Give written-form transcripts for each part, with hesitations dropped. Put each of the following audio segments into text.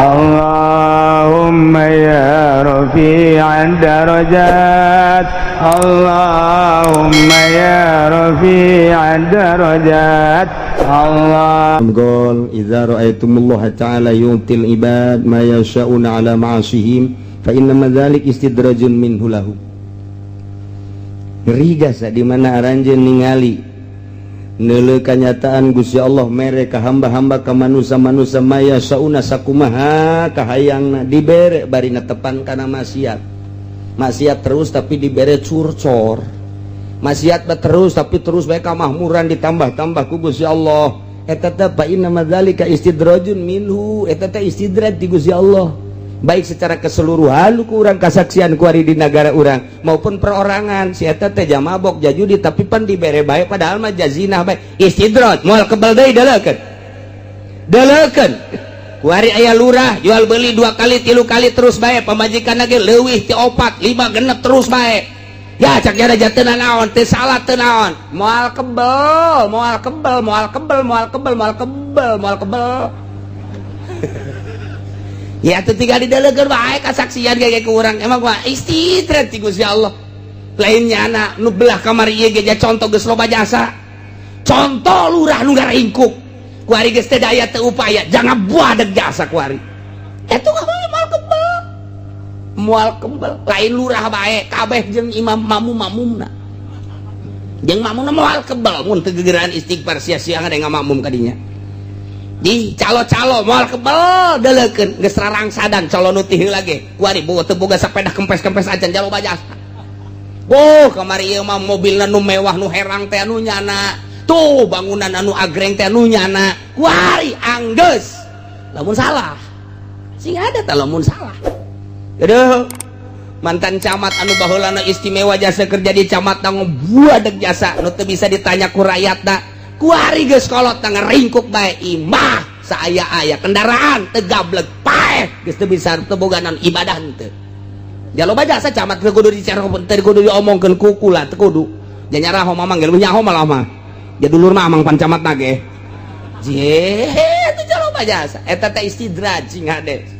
اللهم يا رفيع الدرجات، اللهم يا رفيع الدرجات، الله قال إذا رأيتم الله تعالى يعطي العباد ما يشاءون على معاصيهم فإنما ذلك استدراج منه لهم. Ngeri jasa di mana aranjeun ningali neuleu kanyataan Gusti Allah mere ka hamba-hamba, ka manusia-manusia, ما يشاءون sakumaha kahayangna dibere, bari netepan kana maksiat. Maksiat terus tapi dibere curcor, maksiat terus tapi terus bae kamakmuran ditambah-tambah ku Gusti Allah, eta teh فإنما ذلك استدراج منه. Eta teh istidraj di Gusti Allah, baik secara keseluruhan ku urang kasaksian kuari di negara urang maupun perorangan. Si eta teh mabok, jajudi, tapi pan dibere bae, padahal mah jazina bae. Istidraj, moal kebel deui. Deleukeun, deleukeun kuari aya lurah jual beli dua kali, tilu kali terus bae, pamajikan lagi leuwih ti opat, lima, genep terus bae. Ya cak jara jatena naon, teu salah, teu naon, moal kebel, moal kebel, moal kebel, moal kebel, moal kebel, moal kebel. Ya tuh tinggal didelekeun bae kasaksian kayak ku urang. Emang mah istidraj ti Gusti Allah. Lainnya anak nu belah kamar ieu ge contoh geus loba jasa, contoh lurah nu ngaringkuk kuari geus teu daya, teu upaya, jangan buadeg jasa kuari. Eta moal kebel, moal kebel. Lain lurah bae, kabeh jeung imam mamu, mamumna jeung mamumna moal kebel mun teu gegeran istighfar, sia-sia ada ngamakmum kadinya. Di calo-calo moal kebel. Deleukeun geus rarangsadan calo nu ti heula ge kuari boga teu boga sepeda kempes-kempes acan, loba jasa. Oh, kamari ieu mah mobilna nu mewah, nu herang teh anu nyana tuh, bangunan anu agreng teh anu nyana kuari. Anggeus lamun salah sing ada tah, lamun salah. Aduh, mantan camat anu baheulana istimewa jasa kerja di camat buadeg jasa nu teu bisa ditanya ku rakyatna, kuari geus kolot ngaringkuk bae, imah saaya-aya, kendaraan teu gablek, paeh geus teu bisa, teu boga naon, ibadah henteu. Ja loba jasa camat teu kudu dicara, teu kudu diomongkeun ku kula, teu kudu. Ja nyaraho mamang ge leuwih nyaho malah mah. Ja dulur mah amang pan camat na ge. Je itu loba jasa eta teh istidraj, sing hade.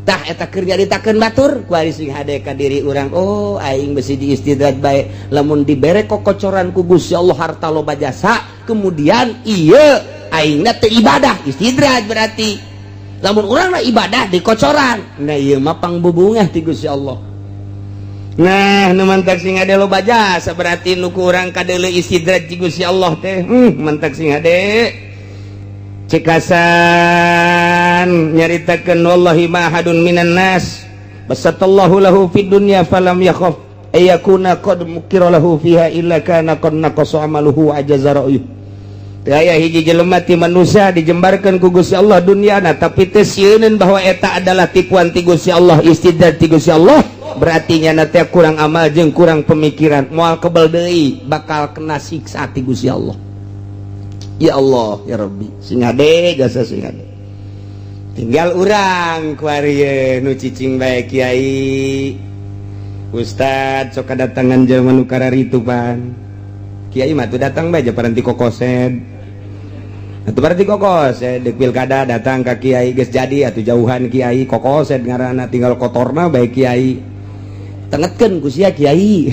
Tah, eta keur nyaritakeun batur kuari, sing hade ka diri urang. Oh, aing besi diistidraj bae lamun dibere kokocoran ku Gusti Allah harta loba jasa, kemudian iya aingna teu ibadah, istidraj berarti. Lamun urang na ibadah dikocoran, nah ieu mah pangbubungah ti Gusti Allah. Nah, nu mantak sing hade, loba jasa berarti nu ku urang kadeuleu istidraj ti Gusti Allah teh. Mantak sing hade. Cekasan nyaritakeun, والله ما أحد من الناس بسط الله له في الدنيا فلم يخف أن يكون قد مكر له فيها إلا كان قد نقص عمله وعجز رأيه. Teu aya hiji jelema ti manusia dijembarkeun ku Gusti Allah dunyana tapi teu sieuneun bahwa eta adalah tipuan ti Gusti Allah, istidraj ti Gusti Allah, berarti nyana teh kurang amal jeung kurang pemikiran. Moal kebel deui, bakal kena siksa ti Gusti Allah. Ya Allah ya Rabbi, sing hade jasa, sing hade. Tinggal urang kuari nu cicing bae, kiai, ustad, sok kadatangan jelema nu kararitu pan. Kiai mah tuh datang bae paranti kokosed atuh, paranti kokosed deuk pilkada datang ka kiai, geus jadi atuh jauhan kiai. Kokosed ngaranna, tinggal kotorna bae. Kiai tengetkeun ku sia kiai.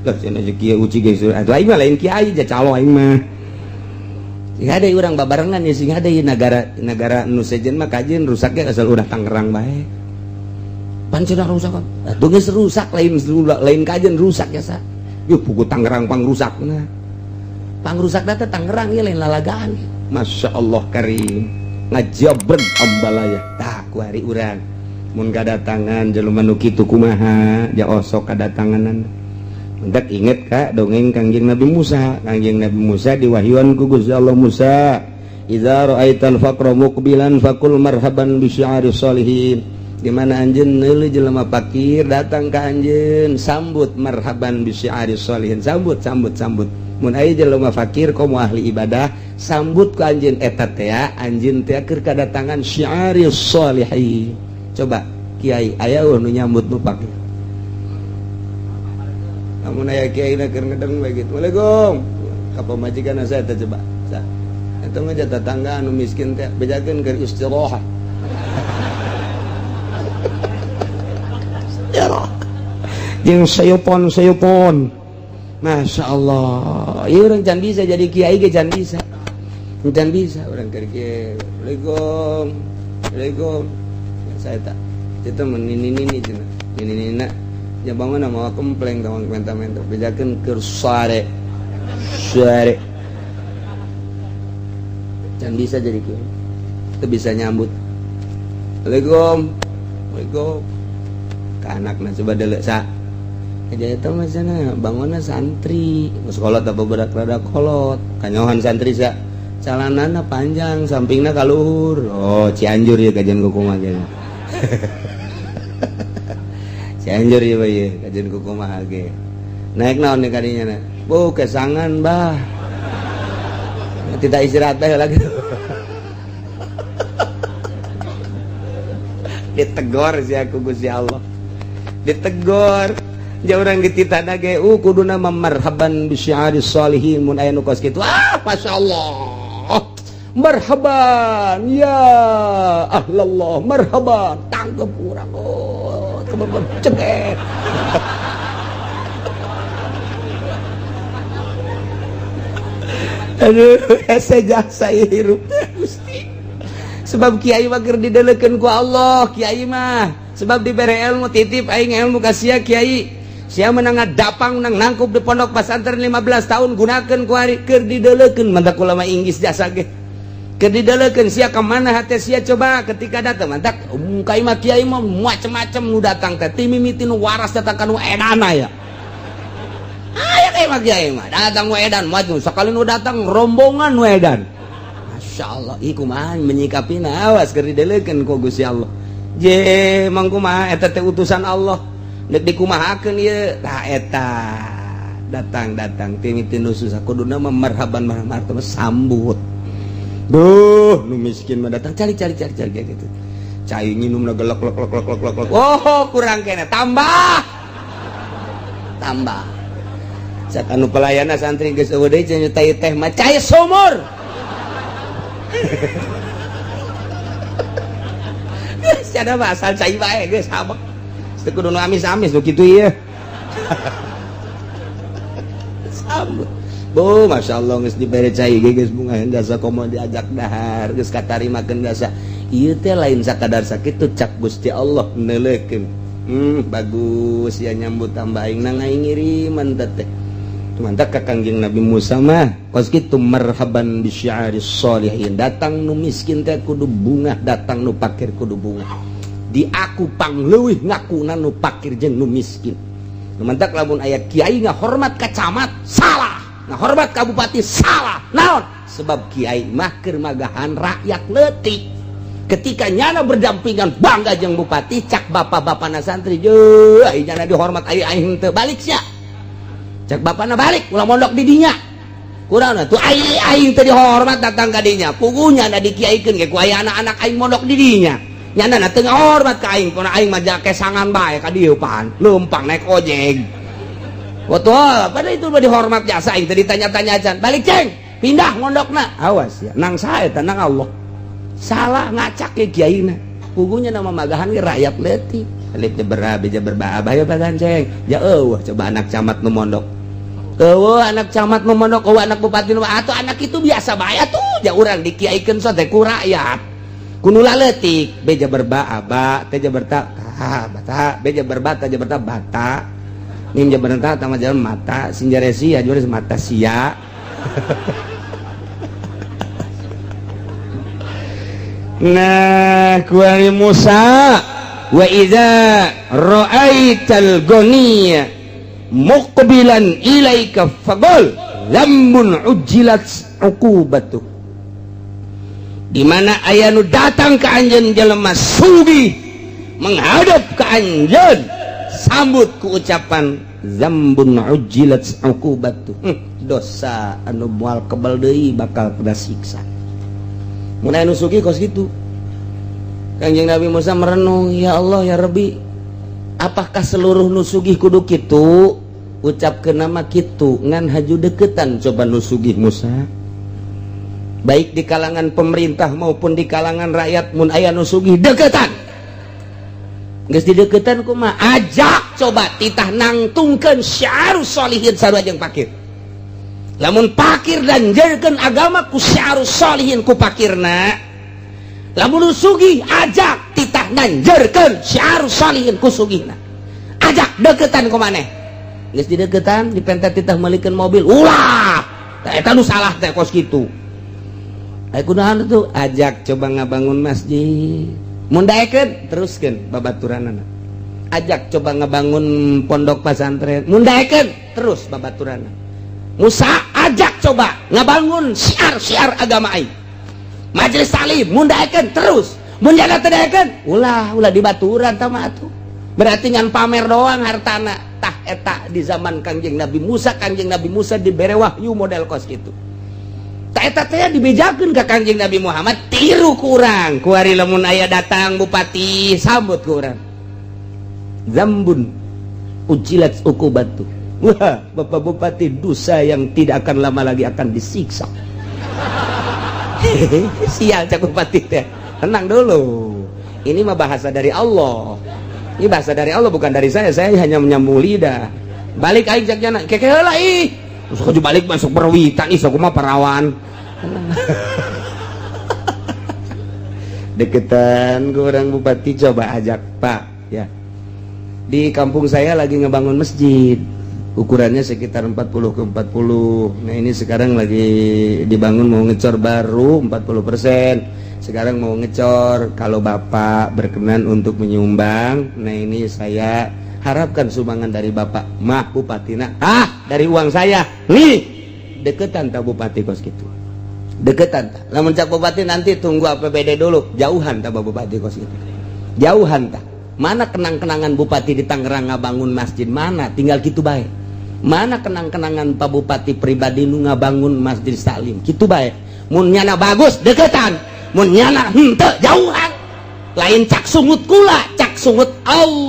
Lah, cenah kiai uci geus atuh, aing mah lain kiai, ja calo aing mah. Sing hade urang babarengan ya, sing hade. Negara negara nu sejen mah kajeun rusaknya asal udah Tangerang bae pan cenah rusak kan atuh, geus rusak, lain lain kajeun rusak ya sa. Yuh, buku Tangerang pang rusakna, pang rusak teh Tangerang ya, lain lalagaan. Masya Allah karim, ngajabreg ambalaya. Tah, ku hari urang mun kadatangan jelema nu kitu kumaha? Ja osok kadatanganan. Mendak inget ka dongeng Kangjeng Nabi Musa. Kangjeng Nabi Musa diwahyuan ku Gusti Allah, "Musa, إذا رأيت الفقر مقبلا فقل مرحبا بشعار الصالحين." Di mana anjeun neuleuh jelema fakir datang ka anjeun, sambut, مرحبا بشعار الصالحين. Sambut, sambut, sambut. Mun aya jelema fakir komo ahli ibadah, sambut ku anjeun, eta teh anjeun teh keur kadatangan شعار الصالحين. Coba kiai, aya nu nyambut nu fakir? Namun aya kiai na keur ngedeng bae gitu, "Assalamualaikum," ka pamajikan saya teh. Coba eta mah tetangga anu miskin teh bejakeun keur istirahat. Jeung sayupon sayupon. Masya Allah, ieu urang can bisa jadi kiai ge can bisa. Can bisa urang keur kieu. Assalamualaikum. Assalamualaikum. Saya tak. Itu menini-nini cenah. Nini-nina. Ya bangun mawa kempleng tawang menta-menta. Bejakeun keur sare. Sare. Can bisa jadi kiai. Teu bisa nyambut. Assalamualaikum. Assalamualaikum. Ka anakna coba deuleu sa. Aja eta mah cenah bangunna santri. Geus kolot apa berak rada kolot. Kanyohan santri sa. Calanana panjang, sampingna ka luhur. Oh, Cianjur ya kajian kumaha ge. Cianjur ya bae kajian kumaha ge. Naik naon nih kadinya na? Bu, kesangan bah. Tidak istirahat bae lagi. Ditegor si aku Gusti Allah. Ditegor. Jauh orang dititah ge kuduna marhaban bi syiaris sholihin mun aya nu kos kitu. Ah, masyaallah. Marhaban ya ahlallah, marhaban. Tangkep urang. Oh, kebebeb cengek. Aduh, hese jasa hirup teh Gusti. Sebab kiai mah keur didelekeun ku Allah, kiai mah. Sebab dibere ilmu titip aing ilmu ka sia kiai. Sia menang ngadapang menang nangkup di pondok pesantren 15 tahun gunakeun ku ari keur didelekeun mantak ulama Inggris jasa ge. Keur didelekeun sia ka mana hate sia coba ketika datang mantak kai mah kiai mah macem-macem nu datang teh ti mimiti nu waras datang ka nu edana ya. Aya kai mah kiai mah datang nu edan maju sakali nu datang rombongan nu edan. Masya Allah, ih kumaha menyikapina awas keur didelekeun ku Gusti Allah. Je mang kumaha eta teh utusan Allah. Dek dikumahakeun ieu tah eta datang-datang ti mimiti nu susah kuduna mah marhaban marhaban sambut. Duh, nu miskin mah datang cari cari cari cari gitu. Cai nginumna gelek lek lek lek lek lek. Oh, kurang kene tambah. Tambah. Cak anu pelayanna santri geus eueuh deui cenah teh teh mah cai sumur. Geus ada mah asal cai bae geus habek. Teu kudu nu amis-amis nu kitu ieu. Sambut. Bu, Masya Allah geus dibere cai ge geus bunga jasa komo diajak dahar geus katarimakeun jasa. Ieu teh lain sakadar sakitu cak Gusti Allah neuleukeun. Bagus ya nyambut tambah aing nang aing ngiriman teh. Mantap ka Kangjeng Nabi Musa mah kos kitu marhaban bi syiaris sholihin. Datang nu miskin teh kudu bungah, datang nu pakir kudu bungah. Di aku pangleuwih ngakuna nu pakir jeung nu miskin. Mantap lamun aya kiai ngahormat ka camat salah, ngahormat ka bupati salah. Naon? Sebab kiai mah keur magahan rakyat leutik. Ketika nyana berdampingan bangga jeung bupati cak bapak-bapana santri jeuh ai nyana dihormat ai aing teu balik sia. Cak bapana balik ulah mondok di dinya. Kurang tuh ai aing teu dihormat datang ka dinya. Pugunya da dikiaikeun ge ku aya anak-anak aing mondok di dinya. Nyana na teu ngahormat ka aing, kuna aing mah kesangan bae ka dieu pan. Leumpang naik ojek. Betul, pada itu mah dihormat jasa aing teu ditanya-tanya acan. Balik ceng, pindah mondokna. Awas ya, nang sae eta nang Allah. Salah ngacak ke kiaina. Pugunya nama magahan ge rakyat leutik. Alif jaber be jaber ba abah ya bagan ceng. Ya eueuh coba anak camat nu mondok. Eueuh anak camat nu mondok, eueuh anak bupati nu atuh anak itu biasa bae atuh. Ja urang dikiaikeun sote ku rakyat. Kudu laletik, be jaber ba aba, te jaber ta ta bata, be jaber ba ta jaber ta bata. Mim jaber ta tama jalan mata, sin jaresi ya juaris mata sia. Nah, kuari Musa wa idza ra'aital ghaniya muqbilan ilaika faqul lambun ujilat uqubatu. Di mana aya nu datang ke anjeun jelema sugih menghadap ke anjeun sambut ku ucapan zambun ujilat uqubatu. Dosa anu moal kebal deui bakal kena siksa. Mun aya nu sugih kos kitu. Kangjeng Nabi Musa merenung, ya Allah ya Rabbi, apakah seluruh nu sugih kudu kitu? Ucapkeun nama kitu ngan haju deketan coba nu sugih Musa. Baik di kalangan pemerintah maupun di kalangan rakyat, mun aya nu sugih deketan. Geus dideketan kumaha? Ajak coba titah nangtungkeun syiarus sholihin sarua jeung pakir. Lamun pakir danjerkeun agama ku syiarus sholihin ku pakirna. Lamun nu sugih ajak titah nanjerkeun syiarus sholihin ku sugihna. Ajak deketan ku maneh. Geus dideketan dipenta titah meulikeun mobil. Ulah. Tah eta nu salah teh kos kitu. Ayo kunaon tuh ajak coba ngabangun masjid. Mun daekeun teruskeun babaturanana. Ajak coba ngabangun pondok pesantren. Mun daekeun terus babaturanana. Musa ajak coba ngabangun syiar-syiar agama aing. Majelis taklim mun daekeun terus. Mun jana teu daekeun ulah ulah dibaturan tah mah atuh. Berarti ngan pamer doang hartana. Tah eta di zaman Kangjeng Nabi Musa, Kangjeng Nabi Musa dibere wahyu model kos kitu. Tah eta teh dibejakeun ka Kangjeng Nabi Muhammad, tiru ku urang. Kuari lamun aya datang bupati sambut ku urang. Zambun ujilat ukubatu. Wah, Bapak Bupati, dosa yang tidak akan lama lagi akan disiksa. Sial cak bupati teh. Tenang dulu. Ini mah bahasa dari Allah. Ini bahasa dari Allah, bukan dari saya. Saya hanya menyambung lidah. Balik aing cak jana. Keke heula ih. Terus kudu balik masuk perwitan ih sok mah parawan. Deketan ke orang bupati coba ajak, Pak, ya. Di kampung saya lagi ngebangun masjid. Ukurannya sekitar 40 ke 40. Nah, ini sekarang lagi dibangun mau ngecor baru 40%. Sekarang mau ngecor, kalau Bapak berkenan untuk menyumbang, nah ini saya harapkan sumbangan dari Bapak mah bupatina. Ah, dari uang saya. Nih, deketan tak bupati kos gitu. Deketan tak. Lamun cak bupati nanti tunggu APBD dulu, jauhan tak bupati kos gitu. Jauhan tak. Mana kenang-kenangan bupati di Tangerang ngabangun masjid mana? Tinggal gitu bae. Mana kenang-kenangan Pak Bupati pribadi nu ngabangun Masjid Salim? Kitu bae. Mun nyana bagus deketan, mun nyana henteu jauhan. Lain cak sungut kula, cak sungut Allah.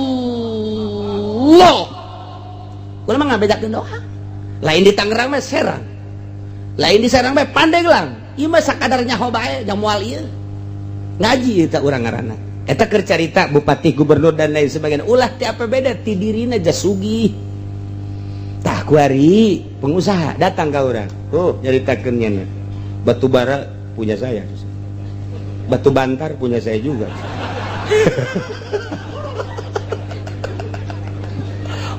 Kula mah ngabejakeun doa. Lain di Tangerang mah Serang. Lain di Serang mah Pandeglang. Ieu mah sakadar nyaho bae jang moal ieu. Ngaji eta urang ngaranna. Eta keur carita bupati, gubernur dan lain sebagainya. Ulah ti APBD ti dirina jasugih. Tah kuari pengusaha datang ka urang. Oh, nyaritakeun nya. Batu bara punya saya. Batu bantar punya saya juga.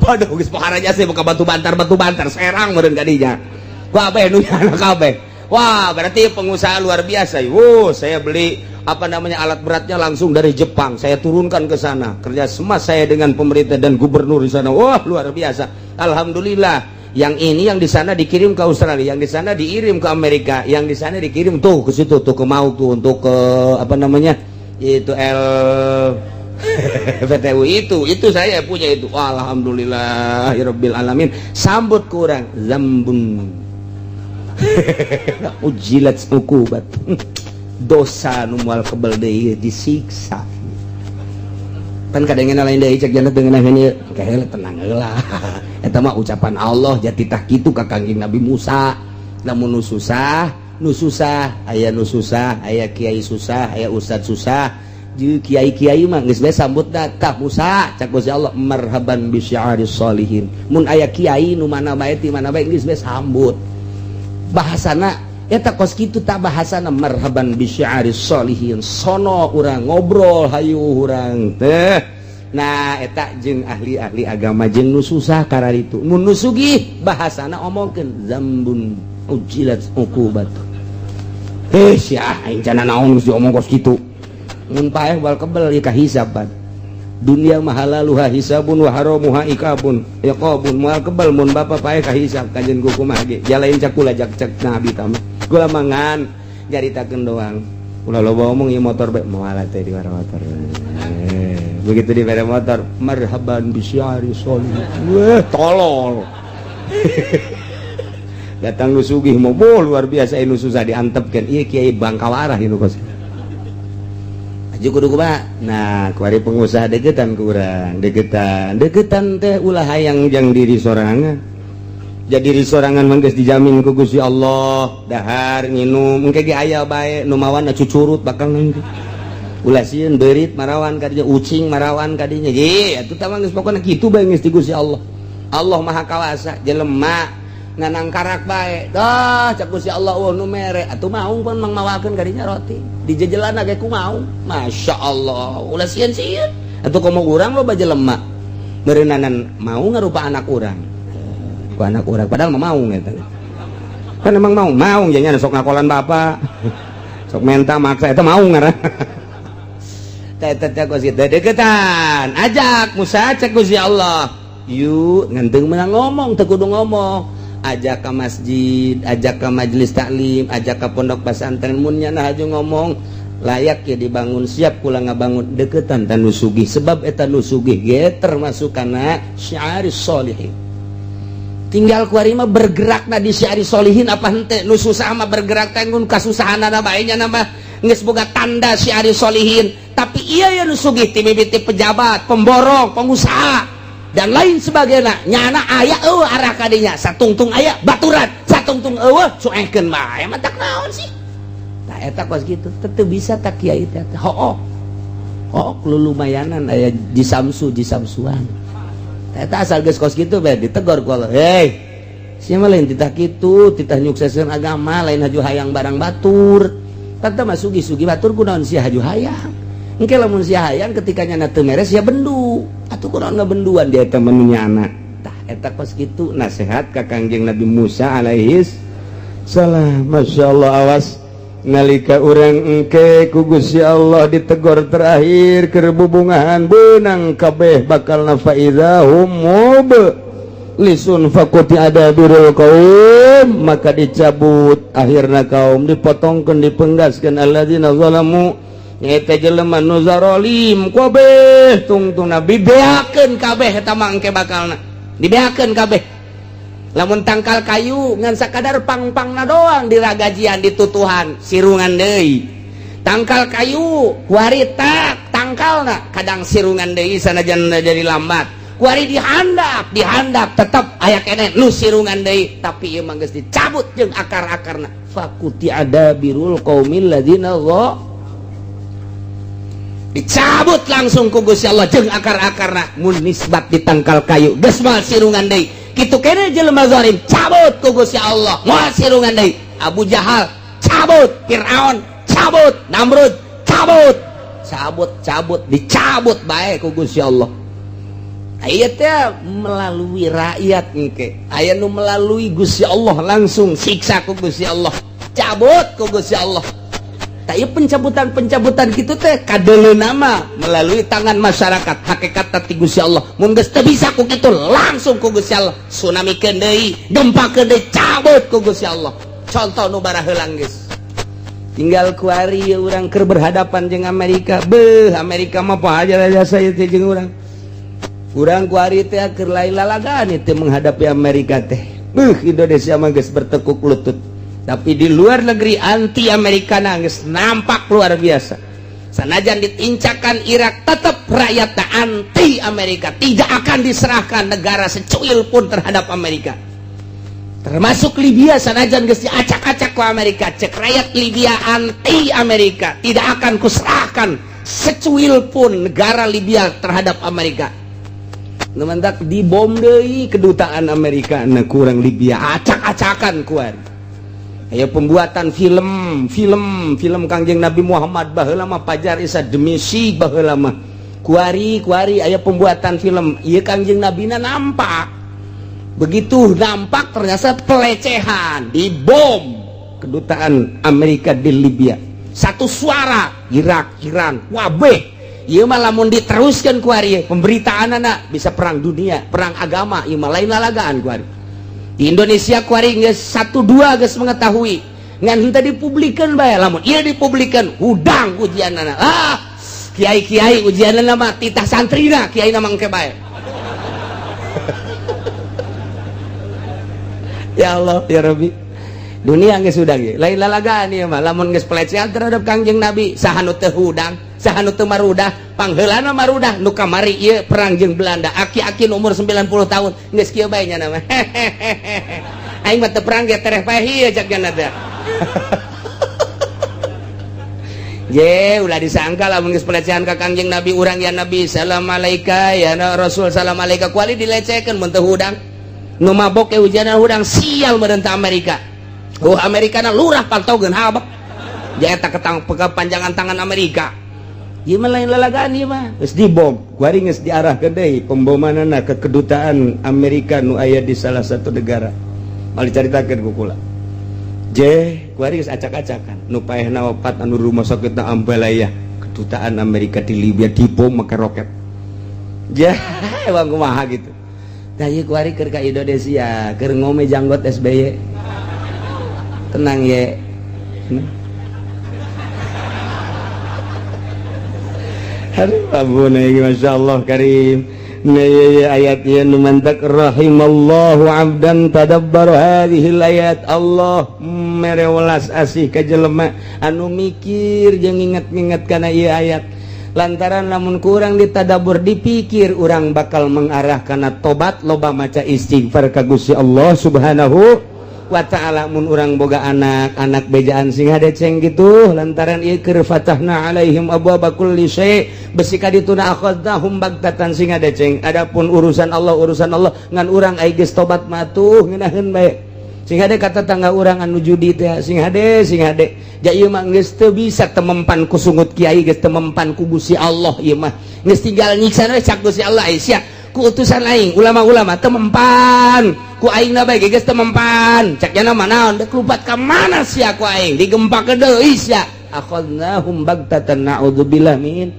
Waduh, geus pohara sih buka batu bantar Serang meureun ka dinya. Kabeh nu nyana kabeh. Wah, berarti pengusaha luar biasa. Wuh, saya beli apa namanya alat beratnya langsung dari Jepang. Saya turunkan ke sana. Kerja sama saya dengan pemerintah dan gubernur di sana. Wah, luar biasa. Alhamdulillah. Yang ini yang di sana dikirim ke Australia, yang di sana dikirim ke Amerika, yang di sana dikirim tuh ke situ tuh ke Mauk tuh untuk ke apa namanya? Itu L PTU itu saya punya itu. Alhamdulillah ya rabbil alamin. Sambut kurang zambun. Ujilat ukubat. Dosa nu moal kebel deui disiksa. Kan kadangena lain deui cek jannah dengan ieu. Kaheula tenang heula. Eta mah ucapan Allah jati tah kitu ka Kangjeng Nabi Musa. Lamun nu susah, aya nu susah, aya kiai susah, aya ustad susah. Jeung kiai-kiai mah geus bae sambut tah Musa cak Gusti Allah marhaban bi syiaris sholihin. Mun aya kiai nu mana bae ti mana bae geus bae sambut. Bahasana eta kos kitu tak bahasana marhaban bi syiaris sholihin. Sono urang ngobrol hayu urang teh. Nah eta jeung ahli-ahli agama jeung nu susah kararitu. Mun nu sugih bahasana omongkeun zambun ujilat uqubat. Heh sia aing cenah naon geus diomong kos kitu. Mun paeh bal kebel ieu kahisaban. Dunia mah halaluha hisabun wa haramuha ikabun. Iqabun moal kebel mun bapa paeh kahisab kanjeun kumaha ge. Jalain cak kula jak cek nabi tama. Kula mangan nyaritakeun doang. Ulah loba omong ieu motor bae moal teh di motor. Begitu di bere motor marhaban bi syiari sholih. Weh tolol. Datang nu sugih mobil luar biasa nu susah diantepkeun. Ieu kiai bangkawarah ieu kos. Aju kudu kumaha? Nah, kuari pengusaha deketan ku urang, deketan. Deketan teh ulah hayang jang diri sorangan. Jadi diri sorangan mah geus dijamin ku Gusti Allah, dahar nginum engke ge aya bae nu mawana cucurut bakal nanti. Ulah sieun beurit marawan kadinya, ucing marawan kadinya. Ye, atuh tah mah geus pokona kitu bae geus di Gusti Allah. Allah Maha Kawasa, jelema nganang karak bae. Dah cak Gusti Allah eueuh nu mere, atuh maung pun mang mawakeun kadinya roti. Dijejelan ge ku maung. Masya Allah, ulah sieun-sieun. Atuh komo urang loba jelema. Meureunana mau ngarupa anak urang. Ku anak urang padahal mah maung eta. Kan emang maung, maung jadinya sok ngakolan bapak. Sok menta maksa eta maung ngaran. Teh teh kos kitu deketan. Ajak Musa cek Gusti Allah. Yuk ngan teu meunang ngomong, teu kudu ngomong. Ajak ke masjid, ajak ke majelis taklim, ajak ke pondok pesantren mun nya haju ngomong layak ya dibangun, siap kula ngabangun deketan tan nu sugih, sebab eta nu sugih ge termasuk kana syiaris solihin. Tinggal kuari mah bergerak na di syiaris solihin apa hente. Nu susah mah bergerak teh ngun kasusahanana bae nya mah geus boga tanda syiaris solihin. Tapi iya ya nu sugih ti mimiti pejabat, pemborong, pengusaha dan lain sebagainya, nyana aya eueuh arah kadinya, satungtung aya baturan, satungtung eueuh cuekeun bae mah tak naon sih. Tah eta kos kitu teu bisa tak kiai teh hooh hooh lumayanan aya jisamsu jisamsuan. Tah eta asal geus kos kitu bae ditegor ku Allah, hei sia mah lain titah kitu, titah nyukseskeun agama, lain haju hayang barang batur. Tah mah sugih-sugih batur, kunaon sia haju hayang? Engke lamun sia hayang ketika nyana teu meres sia bendu, atuh kunaon ngabenduan dia eta mah nyana. Tah eta kos kitu nasihat ka Kangjeng Nabi Musa alaihis salam. Masya Allah, awas nalika urang engke ku Gusti Allah ditegor terakhir keur bubungahan beunang kabeh bakal fa idza hum mublisun faquti'a dabirul qaum, maka dicabut akhirna kaum, dipotongkeun, dipenggaskeun alladzina zalamu, nyaeta jelema nu zarolim kabeh tungtungna dibeakeun kabeh. Eta mah engke bakalna dibeakeun kabeh. Lamun tangkal kayu ngan sakadar pang-pangna doang diragajian, ditutuhan, sirungan deui. Tangkal kayu kuari tak tangkalna kadang sirungan deui sanajan jadi lambat. Kuari dihandap dihandap tetep aya keneh nu sirungan deui, tapi ieu mah geus dicabut jeung akar-akarna. Faquti'a dabirul qaumil ladzina dicabut langsung ku Gusti Allah jeung akar-akarna. Mun nisbat di tangkal kayu geus moal sirungan deui, kitu keneh jelema zalim cabut ku Gusti Allah moal sirungan deui. Abu Jahal cabut, Fir'aun cabut, Namrud cabut, cabut cabut, dicabut bae ku Gusti Allah. Aya teh melalui rakyat, engke aya nu melalui Gusti Allah langsung siksa ku Gusti Allah, cabut ku Gusti Allah. Tapi pencabutan-pencabutan gitu teh kadele nama melalui tangan masyarakat, hakikat ti Gusti Allah. Mun geus teu bisa ku kitu langsung ku Gusti Allah tsunami deui, gempa deui, cabut ku Gusti Allah. Contoh nu baraheula geus tinggal kuari urang keur berhadapan jeung Amerika. Beuh, Amerika mah apa aja jasa ieu teh jeung urang. Urang kuari teh keur lain lalagaan teh menghadapi Amerika teh. Beuh, Indonesia mah geus bertekuk lutut, tapi di luar negeri anti Amerika geus nampak luar biasa. Sanajan ditincakan Irak, tetap rakyat anti Amerika, tidak akan diserahkan negara secuil pun terhadap Amerika, termasuk Libya. Sanajan geus diacak-acak ku Amerika, cek rakyat Libya anti Amerika, tidak akan kuserahkan secuil pun negara Libya terhadap Amerika. Mentak dibom deui kedutaan Amerika na kurang Libya acak-acakan kuat. Aya pembuatan film film film Kangjeng Nabi Muhammad baheula mah Pajar Isa demi si baheula mah kuari kuari aya pembuatan film ieu Kangjeng Nabi na nampak, begitu nampak ternyata pelecehan, dibom kedutaan Amerika di Libya. Satu suara Irak, Iran, wabeh. Ieu mah lamun diteruskan kuari pemberitaan anak bisa perang dunia, perang agama. Ieu mah lain lalagaan kuari. Di Indonesia kuari geus satu dua geus mengetahui, ngan henteu dipublikeun bae. Lamun ieu dipublikeun, hudang ujianana. Ah, kiai-kiai ujianana mah titah santrina, kiai na mangke bae. Ya Allah ya Rabbi, dunia geus hudang ieu lain lalagaan. Ieu mah lamun geus pelecehan terhadap Kangjeng Nabi, saha nu teu hudang? Saha nu teu marudah? Pangheulana marudah nu kamari ieu perang jeung Belanda. Aki-aki nu umur 90 tahun geus kieu bae nya mah. Aing mah teu perang ge tereh paeh ieu cak nya teh. Je, ulah disangka lamun geus pelecehan ka Kangjeng Nabi urang, ya Nabi salam alaika, ya Rasul salam alaika, kuali dilecehkeun mun teu hudang. Nu mabok ge hujanan hudang, sial meureun ta Amerika. Oh, Amerika na lurah pantogeun habek. Ja eta ketang kepanjangan tangan Amerika. Ieu mah lain lalagaan ieu mah. Geus dibom, kuari geus diarahkeun deui pembomanana ke kedutaan Amerika nu aya di salah satu negara. Mal dicaritakeun ku kula. Je, kuari geus acak-acakan. Nu paehna opat anu rumah sakit na Ambalaya, kedutaan Amerika di Libya dibom make roket. Ja, emang kumaha gitu. Tah ieu kuari keur ka Indonesia, keur ngome janggot SBY. Tenang ye. Aduh, ampun Masya Allah karim. Ayat nu mantak rahimallahu abdan tadabbar hadhil ayat. Allah mere welas asih ka jelema anu mikir jeung nginget-nginget kana ieu ayat, lantaran lamun kurang ditadabur dipikir urang bakal mengarah kana tobat, loba maca istighfar ka Gusti Allah Subhanahu wa ta'ala. Mun urang boga anak, anak bejaan sing hadeceng gitu, lantaran ieu keur fatahna alaihim abwaaba kulli syai', besi ka dituna akhadnahum bagtatan, sing hadeceng. Adapun urusan Allah, urusan Allah, ngan urang ai geus tobat mah tuh ngeunaheun bae. Sing hade kata tangga urang anu judi teh, sing hade, sing hade ja ieu mah geus teu bisa temempan ku sungut kiai, geus temempan ku Gusti Allah. Ieu mah geus tinggal nyiksa we cak Gusti Allah. Ai sia ku utusan aing ulama-ulama temempan ku aing na bae geus temempan cak nya mah naon deuk lupat ka mana sia ku aing digempakeun deui sia. Akhadnahum bagtatan, naudzubillah min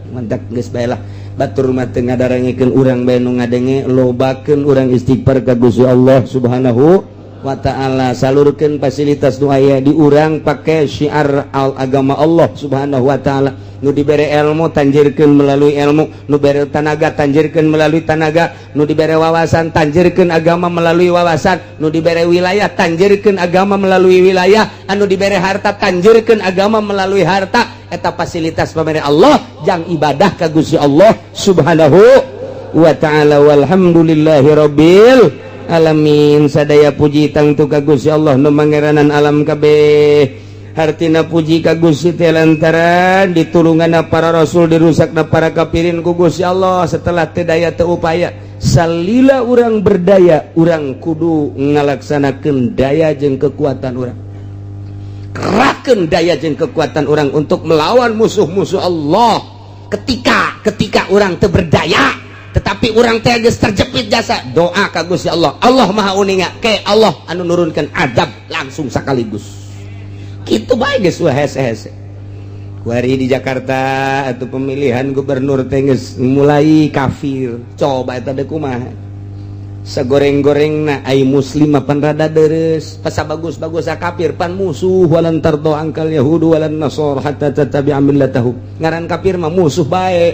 mantak. Geus bae lah, batur mah teu ngadarangekeun urang bae nu ngadenge. Lobakeun urang istighfar ka Gusti Allah Subhanahu wa ta'ala, salurkeun fasilitas nu aya di urang pake syiar al agama Allah Subhanahu wa ta'ala. Nu dibere ilmu, tanjirkeun melalui ilmu. Nu bere tanaga, tanjirkeun melalui tanaga. Nu dibere wawasan, tanjirkeun agama melalui wawasan. Nu dibere wilayah, tanjirkeun agama melalui wilayah. Anu dibere harta, tanjirkeun agama melalui harta. Eta fasilitas pamere Allah jang ibadah ka Gusti Allah Subhanahu wa ta'ala. Walhamdulillahi rabbil alamin. Sadaya puji tangtu ka Gusti Allah nu mangeranan alam kabeh. Hartina puji ka Gusti teh lantaran ditulungan para rasul, dirusakna para kafirin ku Gusti Allah. Setelah teu daya teu upaya, salila urang berdaya, urang kudu ngalaksanakeun daya jeung kekuatan urang, kerahkeun daya jeung kekuatan urang untuk melawan musuh-musuh Allah. Ketika ketika urang teu berdaya tetapi urang teh geus terjepit jasa, doa ka Gusti Allah. Allah Maha uninga ke Allah anu nurunkeun azab langsung sekaligus gitu bae geus hese-hese. Kuari di Jakarta atau pemilihan gubernur teh geus mulai kafir. Coba eta deui kumaha sagoreng-gorengna. Ai muslim mah pan rada deres, pasa bagus-bagus kafir pan musuh. Walan tardo angkal yahudu walan nasor hatta tattabi'a millatahum. Ngaran kafir mah musuh bae,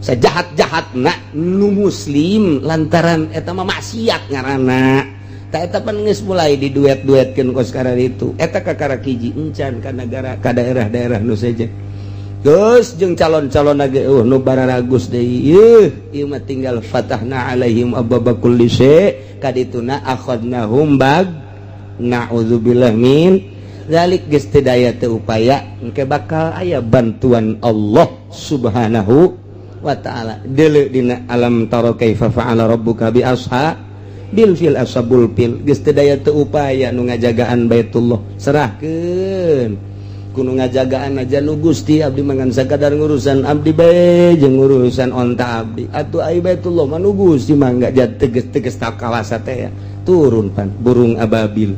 sajahat-jahatna nu muslim, lantaran eta mah maksiat ngaranna. Tak eta pan geus mulai diduet-duetkeun kos sekarang itu. Eta kakara hiji encan ka negara, ka daerah-daerah nu sejen. Geus jeung calon-calon ge nu bararagus deui. Ieu ieu mah tinggal fatahna alaihim abwaaba kulli syai', kadituna akhadnahum bag, na'udzubillah min dzalik. Geus teu daya teu upaya, engke bakal aya bantuan Allah Subhanahu wa ta'ala. Deuleu dina alam tara kaifa fa'ala rabbuka bi ashabil fil, ashabul fil. Geus teu daya teu upaya, nu ngajagaan Baitullah serahkeun kudu ngajagaan aja nu Gusti. Abdi mangan sakadar ngurusan abdi bae jeung urusan onta abdi atuh. Ai Baitullah mah nu Gusti, mangga teges-teges tak kawasa teh ya. Turun pan burung ababil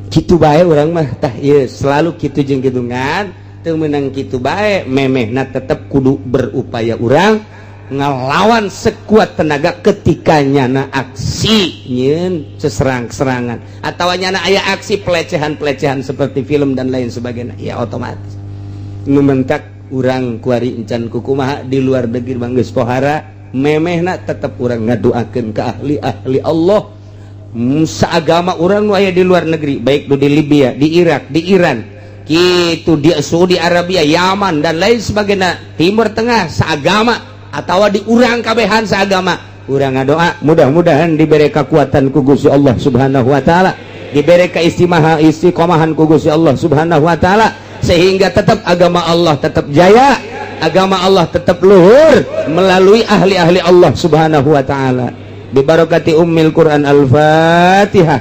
kitu bae urang mah. Tah ieu selalu kitu jeung kitu, ngan teu meunang kitu bae memehna, tetep kudu berupaya urang ngelawan sekuat tenaga ketika nyana aksi nyeun seserang-serangan atau nyana aya aksi pelecehan-pelecehan seperti film dan lain sebagainya, ya otomatis nu mentak urang kuari encan kukumaha di luar negeri banggeus pohara memehna, tetep urang ngadoakeun ke ahli-ahli Allah seagama urang nu aya di luar negeri, baik nu di Libya, di Irak, di Iran. Gitu di Saudi Arabia, Yaman, dan lain sebagainya, Timur Tengah seagama atau di urang kabehan seagama. Urang ngadoa mudah-mudahan diberi kekuatan ku Gusti Allah Subhanahu wa taala, diberi keistimewa istiqomahan ku Gusti Allah Subhanahu wa taala, sehingga tetap agama Allah tetap jaya, agama Allah tetap luhur melalui ahli-ahli Allah Subhanahu wa taala. Bibarakati ummil Quran. Al-Fatihah.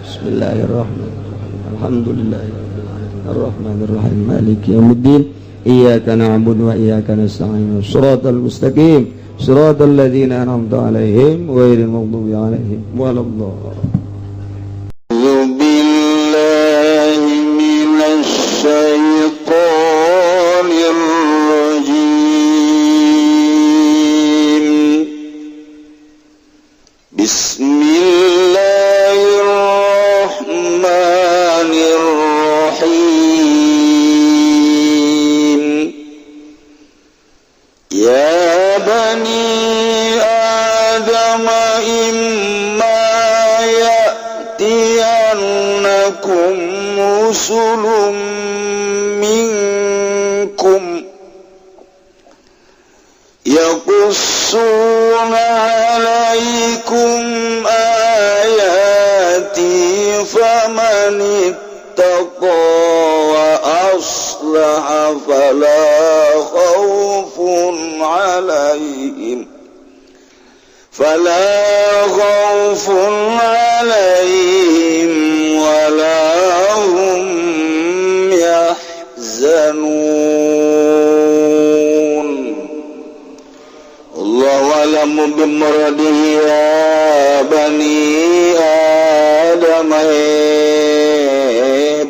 Bismillahirrahmanirrahim. Alhamdulillahirabbil alamin, arrahmanirrahim, maliki yaumiddin, iyyaka na'budu wa iyyaka nasta'in, shiratal mustaqim, shiratal ladzina an'amta 'alaihim, ghairil maghdubi 'alaihim waladdallin. بالله من الشيطان الرجيم. بسم الله الرحمن الرحيم. يا بني آدم، إما يأتينكم رسل منكم يقصون عليكم آياتي، فمن اتقى وأصلح فلا خوف عليهم ولا هم يحزنون. الله أعلم بمراده. يا بني آدم،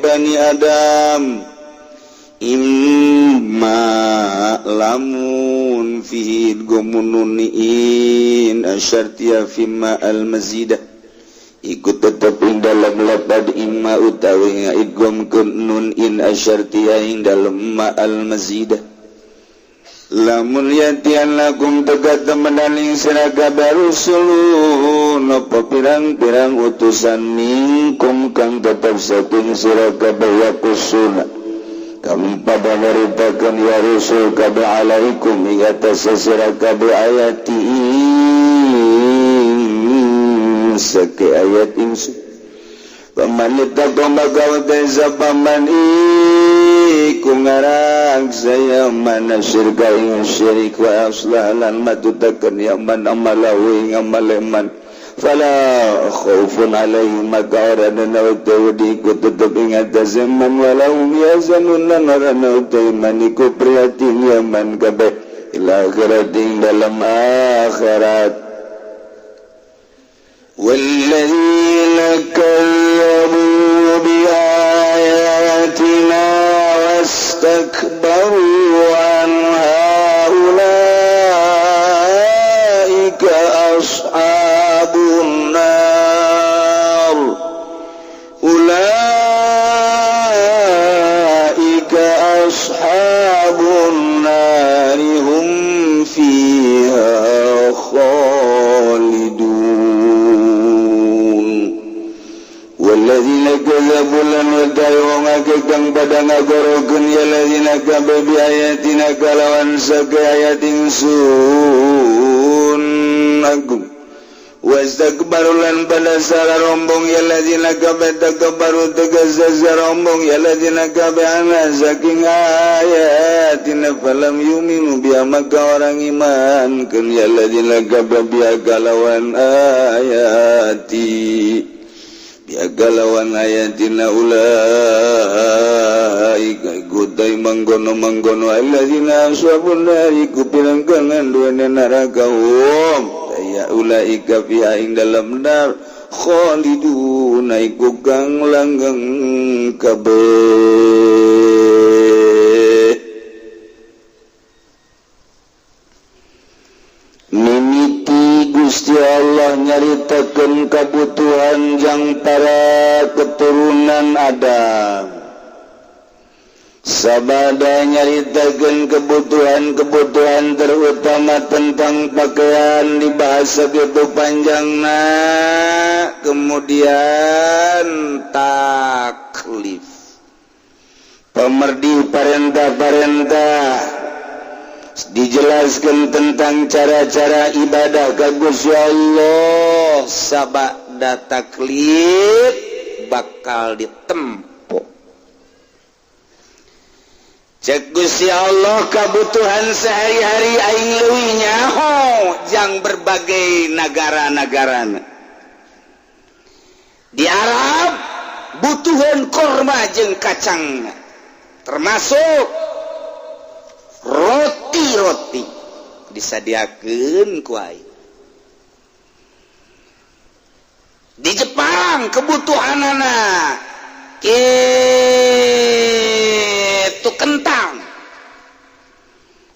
بني آدم، إما lamun fihi idghamun nun in asyartiyah fi ma al mazidah, ikut tetep ing dalam lapad imma utawi idgham nun in asyartiyah ing dalam ma al mazidah. Lamun ya'tiyannakum tegat temenan ing sira kabeh rusulun apa pirang-pirang utusan minkum kang tetep saking sira kabeh, yaqussuna kami pada nyaritakeun ya rusul kabeh alaikum ing atas sira kabeh ayati sake ayat ingsun, faman ittaqa maka sapa man iku ngarang saya mana syirka ing syirik, wa aslah lan matutakeun ya man amalahu ing amale man, fala khaufun alaihim maka ora ana utawi iku tetep ing atase man, wala hum yahzanun lan ora ana utawi man iku prihatin ya man kabeh ila akhirat ing dalam akhirat. والذين كذبوا بآياتنا واستكبروا عنها أولئك أصحاب النار، أولئك أصحاب النار، هم فيها خالدون. والذين كذبوا lan utawi wong akeh kang pada ngagorokeun ya ladzina kabeh bi ayatina kalawan sake ayat ingsun agung, wastakbaru lan pada sara rombong ya ladzina kabeh, takabbaru tegas rombong ya ladzina kabeh anha saking ayatina, falam yu'minu biha maka ora iman keun ya ladzina kabeh biha kalawan ayati, biagalawan ayatina, ulaika kutai mangkono mangkono alladzina ashabun nari ku pirangkangan duene neraka, hum ya ulaika fiha ing dalam nar khalidun iku kang langgeng kabeh. Mimiti Gusti Allah nyaritakeun kabutuhan jang para keturunan Adam, sabada nyaritakeun kebutuhan-kebutuhan terutama tentang pakaian dibahas begitu panjangna, kemudian taklif. Pemerdi parentah-parentah dijelaskan tentang cara-cara ibadah ka Gusti Allah, sabada taklif bakal ditempo. Cek Gusti Allah, kebutuhan sehari-hari aing leuwih nyaho jang berbagai negara-negara. Di Arab butuhan korma jeung kacang, termasuk roti-roti disadiakeun ku aing. Di Jepang kebutuhanana itu kentang,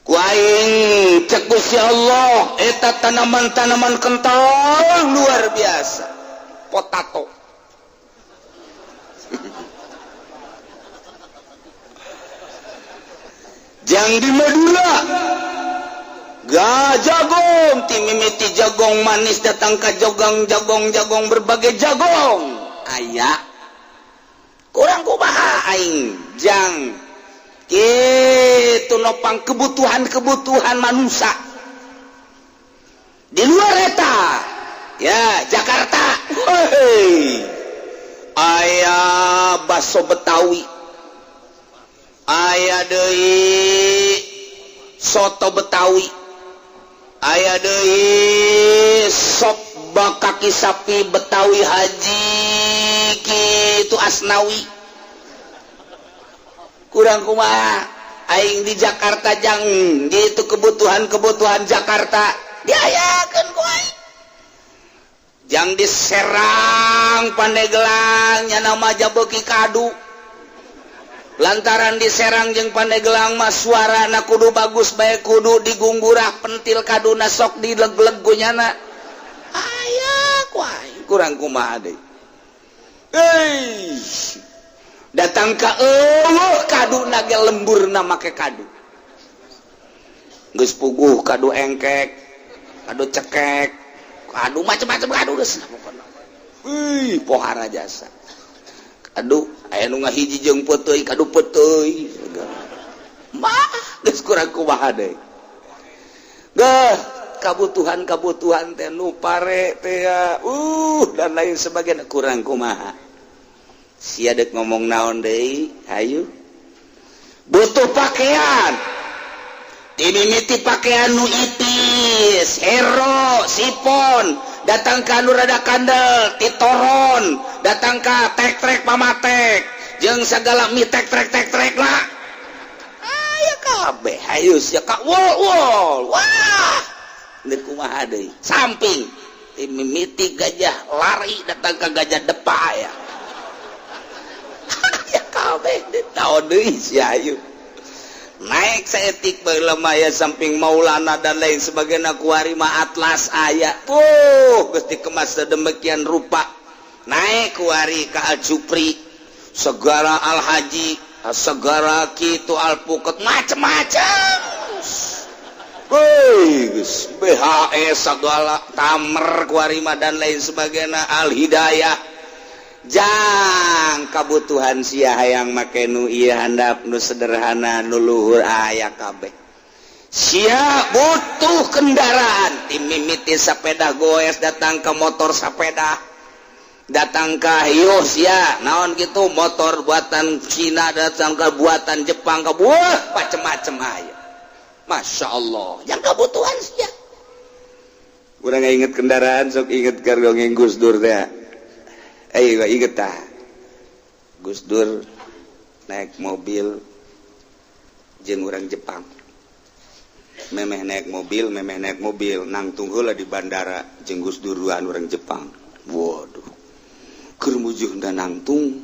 ku aing cek Gusti Allah eta tanaman-tanaman kentang luar biasa, potato. Jang di Madura ga jagong, timimiti jagong manis datang ke jogong jagong jagong berbagai jagong aya. Kurang kumaha aing jang kitu nopang kebutuhan-kebutuhan manusia di luar eta ya. Jakarta, hei, aya baso Betawi, aya deui soto Betawi, aya deui sop kaki sapi Betawi Haji kitu Asnawi. Kurang kumaha aing di Jakarta jang gitu kebutuhan-kebutuhan Jakarta diayakeun ku aing? Jang di Serang, Pandeglang nya nama jabeuki kadu, lantaran di Serang jeung Pandeglang mah suarana kudu bagus bae, kudu digungguran pentil kaduna sok dileg-leg ku nyana, aya ku aing. Kurang kumaha deui? Euy, datang ka eueuh kaduna ge, lemburna make kadu geus puguh, kadu engkek, kadu cekek, kadu macam-macam kadu geus pokona. Wih, pohara jasa kadu, aya nu ngahiji jeung peuteuy, kadu peuteuy mah geus. Kurang kumaha deui? Geh kabutuhan-kabutuhan teh nu pare teh dan lain sebagainya. Kurang kumaha sia dek ngomong naon deui? Hayu, butuh pakaian, dimimiti pakaian nu ipis, hero sipon, datang ka nu rada kandel, titoron, datang ka tek-trek pamatek jeung segala mi tek trek tek trek lah, aya kabeh. Hayu sia ka wol wol, wah, deuk kumaha deui? Samping dimimiti gajah lari datang ke gajah depa, aya ya kabeh. Naon deui sia? Hayu naik saeutik baheula mah aya samping Maulana dan lain sebagainya, kuari mah Atlas aya tuh, geus dikemas sedemikian rupa. Naik kuari ka Al Jupri segala, Al Haji segala kitu, alpuket macem-macem. Wih, geus BHS segala, tamer kuari mah dan lain sebagainya, Al Hidayah. Jang kabutuhan sia hayang make nu ieu handap, nu sederhana, nu luhur, aya kabeh. Sia butuh kendaraan, timimiti sepeda goes datang ke motor sepeda, datang ke hius ya naon gitu, motor buatan Cina datang ke buatan Jepang, ke buah macem-macem aya. Masya Allah, yang kebutuhan sia. Urang inget kendaraan sok inget keur dongeng Gus Dur teh. Ayo inget tah, Gus Dur naik mobil jeung orang Jepang, memeh naik mobil, memeh naik mobil, nangtung heula di bandara jeung Gus Dur duaan orang Jepang. Waduh, keur mujuhna nangtung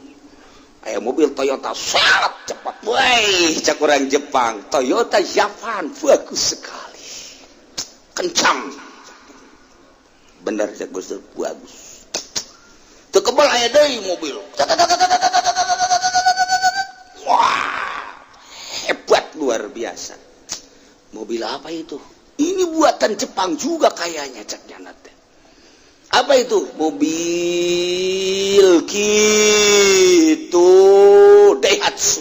aya mobil Toyota sangat cepat. Woi, cak orang Jepang, "Toyota Japan bagus sekali, kencang." "Bener," cak Gus Dur, "bagus." Teu kebal aya deui mobil, wah, hebat, luar biasa. "Mobil apa itu?" "Ini buatan Jepang juga kayaknya," cak nyana teh. "Apa itu?" "Mobil gitu, Daihatsu."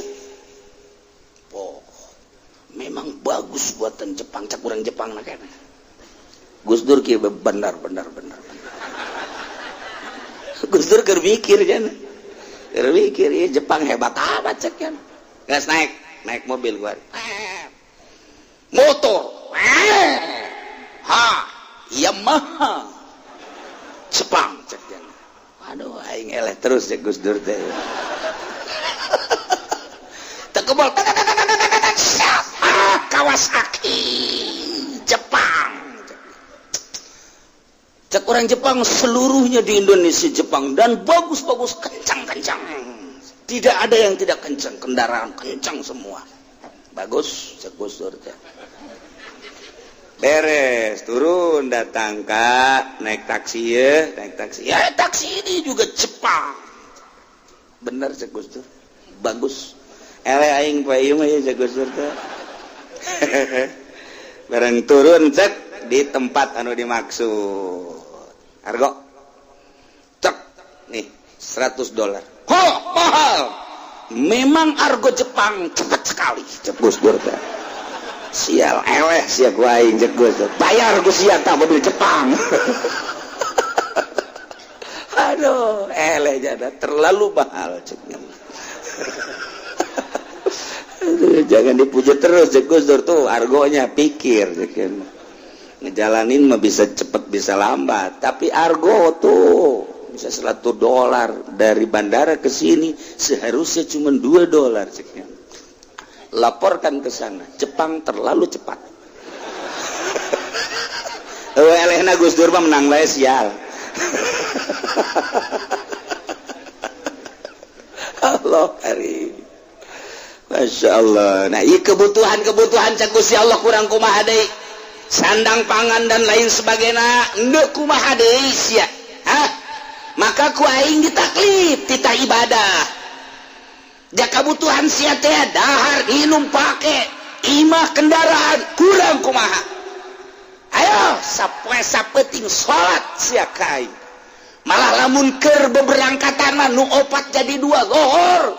Bagus buatan Jepang, cak urang Jepang na kena. Gus Dur kieu, benar benar benar. Gus Dur keur mikir jana. Keur mikir, ieu Jepang hebat amat cek kan. Gas naik, naik mobil gua. Motor. Ha, Yamaha. Jepang cek jana. Aduh, aing eleh terus cek Gus Dur teh. Tekebol, Kawasaki Jepang. Cek orang Jepang, seluruhnya di Indonesia Jepang dan bagus-bagus, kencang-kencang. Tidak ada yang tidak kencang, kendaraan kencang semua. Bagus, cek Gus Dur teh. Beres, turun, datang kak, naik taksi ya, naik taksi. Ya, taksi ini juga Jepang. Bener cek Gus Dur. Bagus. Eleh aing pak ieu mah ya cek Gus Dur teh. Bareng turun cek di tempat anu dimaksud. Argo. Cek nih 100 dolar. Oh, mahal. Memang argo Jepang cepat sekali, cek Gus Dur teh. Sial, eleh sia ku aing cek Gus Dur. Bayar ku sia tah mobil Jepang. Aduh, eleh jada terlalu mahal cek. Aduh, jangan dipuji terus cek Gus Dur tuh, argonya pikir cek. Ngejalanin mah bisa cepet bisa lambat, tapi argo tuh bisa 100 dolar dari bandara ke sini seharusnya cuma 2 dolar ceknya. Laporkan ke sana, Jepang terlalu cepat. Oh, elehna Gus Dur mah menang bae sial. Allah karim. Masya Allah. Nah, ini kebutuhan-kebutuhan cek Gusti Allah kurang kumaha deui. Sandang pangan dan lain sebagainya ndeu kumaha deui sia. Hah? Maka ku aing ditaklif titah ibadah. Ja kebutuhan sia teh dahar, minum, pake, imah, kendaraan kurang kumaha. Ayo sapoe sapeting salat sia ka aing. Malah lamun keur beberangkatan mah nu opat jadi dua, lohor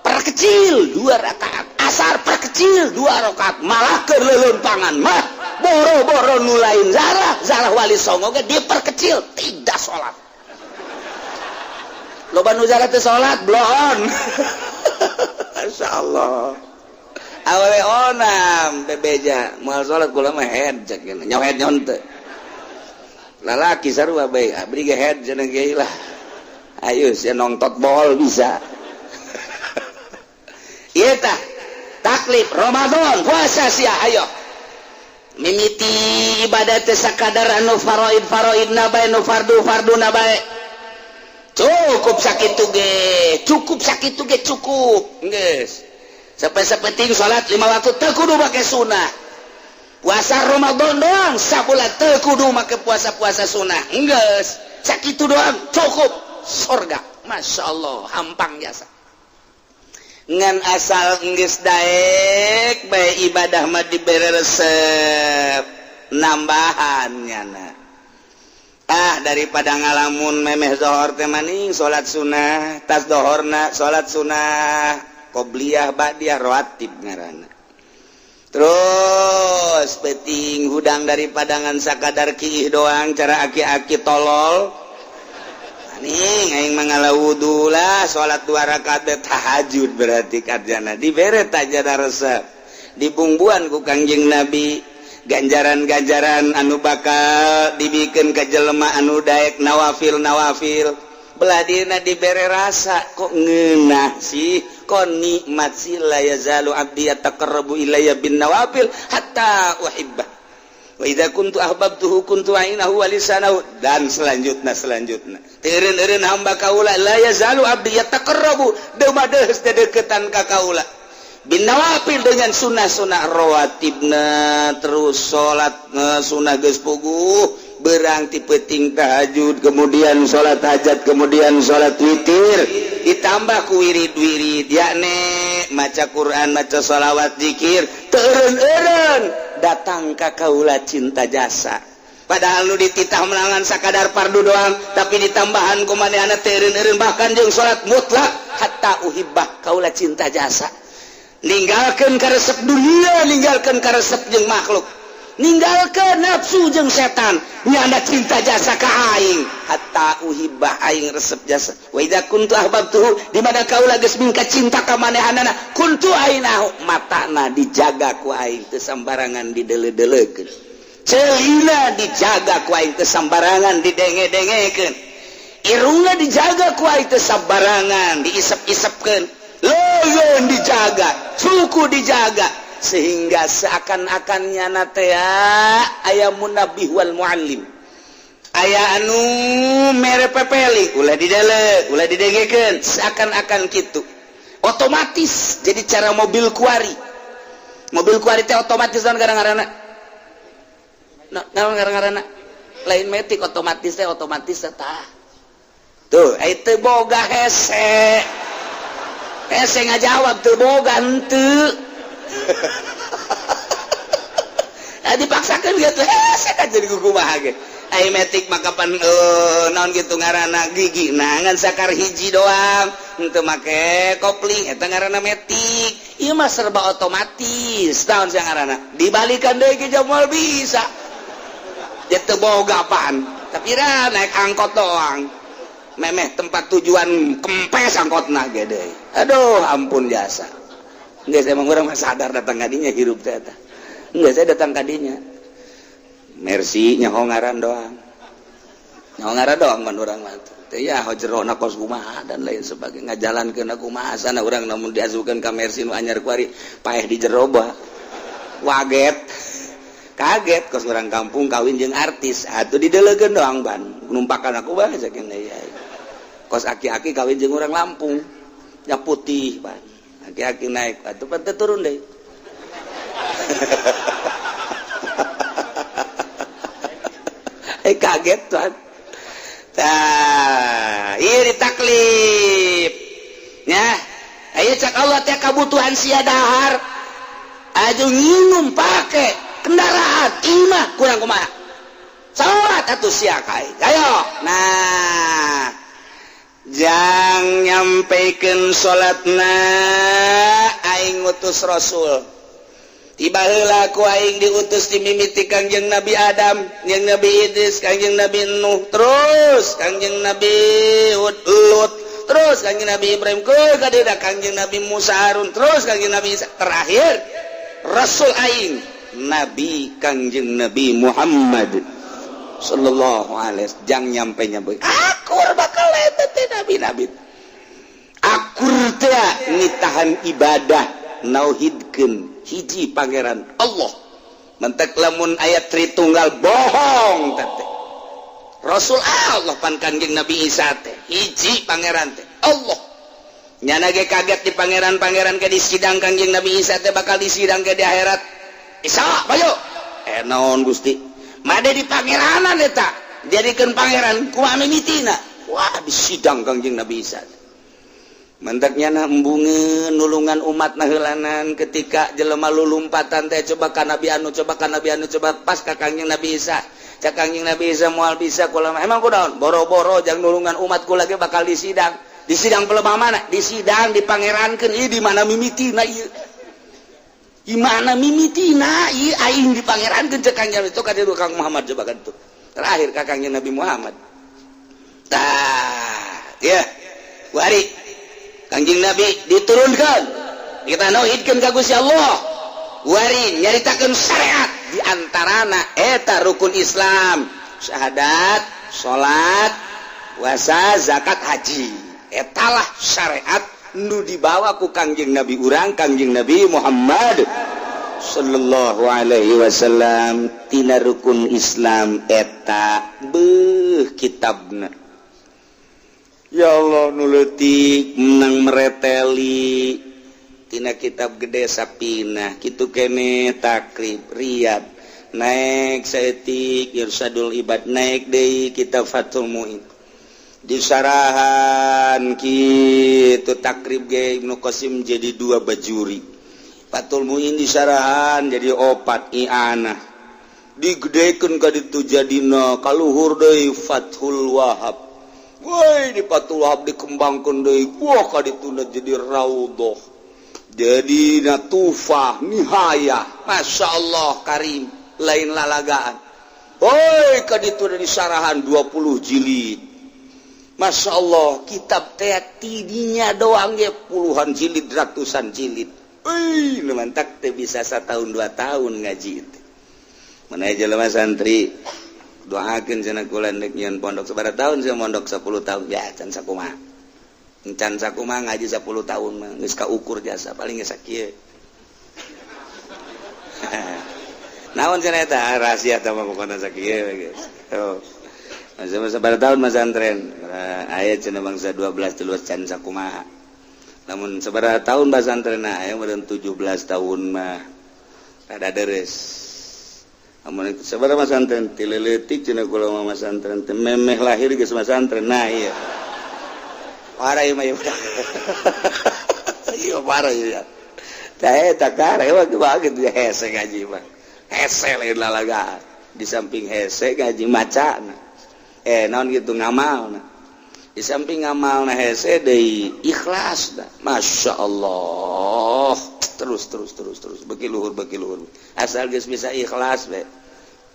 perkecil dua rakaat, asar perkecil dua rakaat, malah keur leuleumpangan mah boro-boro nu lain zarah, zarah Wali Songo ge diperkecil tidak salat. Loba nu zarah teu salat bloon. Masya Allah. Awewe onam bebeja moal salat, kula mah head cek nyaho head nyaho teu. Lalaki sarua bae, abdi ge head cenah ge lah. Ayo sia nongtot bol bisa. Ieu tah taklif Ramadan, puasa sia, ayo. Mimiti ibadah teh sakadar anu faraid faraidna bae, nu fardu farduna bae. Cukup sakitu ge, cukup sakitu ge cukup. Geus. Sampai sapenting salat lima waktu teu kudu make sunah. Puasa Ramadan doang sabulan teu kudu make puasa-puasa sunah. Geus, sakitu doang cukup surga. Masya Allah, hampang jasa. Ngan asal geus daek bae ibadah mah dibere resep nambahan nyana. Ah, daripada ngalamun memeh zohor teh maning salat sunah, tas dohorna salat sunah qobliyah ba'diyah rawatib ngaranna. Terus peting hudang daripada ngan sakadar kiih doang cara aki-aki tolol. Nih aing mangala wudu lah, salat dua rakaat teh tahajud berarti karjana dibere tajana resep dibumbuan ku Kangjeng Nabi, ganjaran-ganjaran anu bakal dibikin ke jelema anu daek nawafil nawafil. Belah dina dibere rasa kok ngeunah sih, kok nikmat sih. La yazalu abdi yataqarrabu ilayya bin nawafil hatta uhibbah wa idza kuntu ahbabtuhu kuntu ainahu wa lisanahu dan selanjutnya selanjutnya. Teureun-eureun hamba kaula, la yazalu abdi yataqarrabu, deus dedeketan ka kaula, bin nawafil, dengan sunnah-sunnah rawatibna. Terus salat sunnah geus puguh, berang ti peuting tahajud, kemudian salat hajat, kemudian salat witir, ditambah ku wirid-wirid, yakni maca Quran, maca sholawat, zikir. Teureun-eureun datang ka kaula cinta jasa. Padahal nu dititah menangan sakadar fardu doang, tapi ditambahan ku manehna teureun-eureun, bahkan jeung salat mutlak hatta uhibbah, kaula cinta jasa. Ninggalkeun karesep dunia, ninggalkeun karesep jeung makhluk, ninggalkeun nafsu jeung setan. Nyanda cinta jasa ka aing hatta uhibba, aing resep jasa. Wa idza kuntu ahbabtuhu, di mana kaula geus mingka cinta ka manehanana, kuntu ainahu, matana dijaga ku aing teu sambarangan didele-deleukeun, celina dijaga ku aing teu sambarangan didenge-dengekeun, irungna dijaga ku aing teu sambarangan diisep-isepkeun, leungeun dijaga, suku dijaga, sehingga seakan-akan nyana teh aya munabbih wal muallim, aya anu mere pepeli, ulah didele, ulah didengekeun, seakan-akan kitu otomatis. Jadi cara mobil kuari, mobil kuari teh otomatis. Naon gara-garana? Naon gara-garana? Lain metik, otomatis teh, otomatis tah tuh. Itu boga hese hese ngajawab tuh, boga henteu. Nah, dipaksakan gitu hese kan jadi kumaha ge. Ai metik mah kapan naon gitu ngaranna, gigi nah ngan sakar hiji doang, henteu make kopling, eta ngaranna metik. Ieu mah serba otomatis. Naon sih ngaranna, dibalikan deui ke moal bisa ya, teu boga apaan. Tapi ra naik angkot doang, memeh tempat tujuan kempes angkotna gede. Aduh, ampun jasa. Enggak, saya emang orang mah sadar datang kadinya hirup teh eta. Enggak, saya datang kadinya Mercy, nyaho ngaran doang, nyaho ngaran doang man urang mah teh ya, jerona kos kumaha dan lain sebagainya, ngajalankeun kumaha sana urang. Namun diasukeun ka Mercy nu anyar kuari, paeh di jero bah waget kaget, kos orang kampung kawin jeung artis atuh didelegeun doang ban numpakan aku bah saking ya. Kos aki-aki kawin jeung orang Lampung yang putih ban, aki-aki naik atuh pan turun deh. Eh, kaget tuan. Tah, ieu ditaklif nya. Ayo cak Allah teh, kabutuhan sia dahar aju nginum, pake kendaraan, imah, kurang kumaha? Salat atuh sia kai. Ayo nah, jang nyampaikan salatna aing ngutus rasul. Tiba heula ku aing diutus dimimiti Kangjeng Nabi Adam, jeung Nabi Idris, Kangjeng Nabi Nuh, terus Kangjeng Nabi Hud, Lut, terus Kangjeng Nabi Ibrahim, ke kadida Kangjeng Nabi Musa, Harun, terus Kangjeng Nabi Isa, terakhir rasul aing Nabi Kangjeng Nabi Muhammad sallallahu alaihi wasallam. Jang nyampe nyampe akur bakal eta teh nabi-nabi, akur teh nitahan ibadah, nauhidkeun hiji pangeran Allah. Mentek lamun ayat Tritunggal bohong teh. Rasul Allah pan Kangjeng Nabi Isa teh hiji pangeran teh Allah. Nyana ge kaget di pangeran-pangeran ke di sidang. Kangjeng Nabi Isa teh bakal disidang ke di akhirat. Isa, bayo eh naon Gusti, made di pangeranan eta jadikeun pangeran kumaha mimitina? Wah, di sidang Kangjeng Nabi Isa. Mentaknya na embungeun nulungan umat naheulanan ketika jelema lulumpatan teh, coba ka Nabi anu, coba ka Nabi anu, coba pas ka Kangjeng Nabi Isa. Cak Kangjeng Nabi Isa, moal bisa kula. Emang kunaon? Boro-boro jang nulungan umat kula ge bakal disidang. Di sidang pelebah mana? Di sidang dipangerankeun. Ieu di mana mimitina ieu? Di mana mimitina ieu aing dipangerankeun? Cek Kangjeng itu ka Kang Muhammad, coba kan tuh. Terakhir ka Kangjeng Nabi Muhammad. Tah, ya. Wari Kangjeng Nabi diturunkan, kita nauhidkeun ka Gusti Allah, wari nyaritakeun syariat, di antarana eta rukun Islam, syahadat, salat, puasa, zakat, haji. Etalah syariat nu dibawa ku Kangjeng Nabi urang, Kangjeng Nabi Muhammad sallallahu alaihi wasallam. Tina rukun Islam eta beuh kitabna. Ya Allah, nuletik menang mereteli tina kitab gede Sapinah kitu kene, Takrib, Riyad, naik saeutik Irsadul Ibad, naik deui kitab Fathul Muin disarahan kitu. Takrib ge Ibnu Qasim jadi dua bajuri, Fathul Muin disarahan jadi opat, I'anah digedekeun ka ditu jadina kaluhur deui Fathul Wahab. Woi, di Fathul Wahab dikembangkeun deui, wah, ka dituna jadi Raudhah. Jadi Tuhfah Nihayah, Masya Allah Karim, lain lalagaan. Oi, itu dari sarahan 20 jilid. Masya Allah, kitab teh tidinya doang ya puluhan jilid, ratusan jilid. Wih, mantap teh, bisa setahun 2 tahun ngaji itu. Mana jelema santri doakeun cenah kula nek nyieun pondok. Sabaraha tahun saya mondok? 10 tahun ya. Can sakumaha, can sakumaha ngaji 10 tahun mah geus kaukur jasa paling geus sakieu. Naon cenah eta rahasia teh mah, pokona sakieu geus. Oh. Masa sabaraha tahun masantren aya cenah bangsa 12 13, can sakumaha. Namun sabaraha tahun pasantren aya meureun 17 tahun mah rada deres. Amun sabaraha masantren? Ti leutik cenah kula mah masantren teh, memeh lahir geus masantren. Nah, iya parah ieu mah, ieu iya parah ieu ya. Tah eta kare mah gitu, hese ngaji mah, hese, lain lalagaan. Di samping hese ngaji, maca naon gitu, ngamal. Nah, di samping ngamal nah hese deui, ikhlas dah. Masya Allah, terus terus terus terus, beki luhur, beki luhur. Asal geus bisa ikhlas be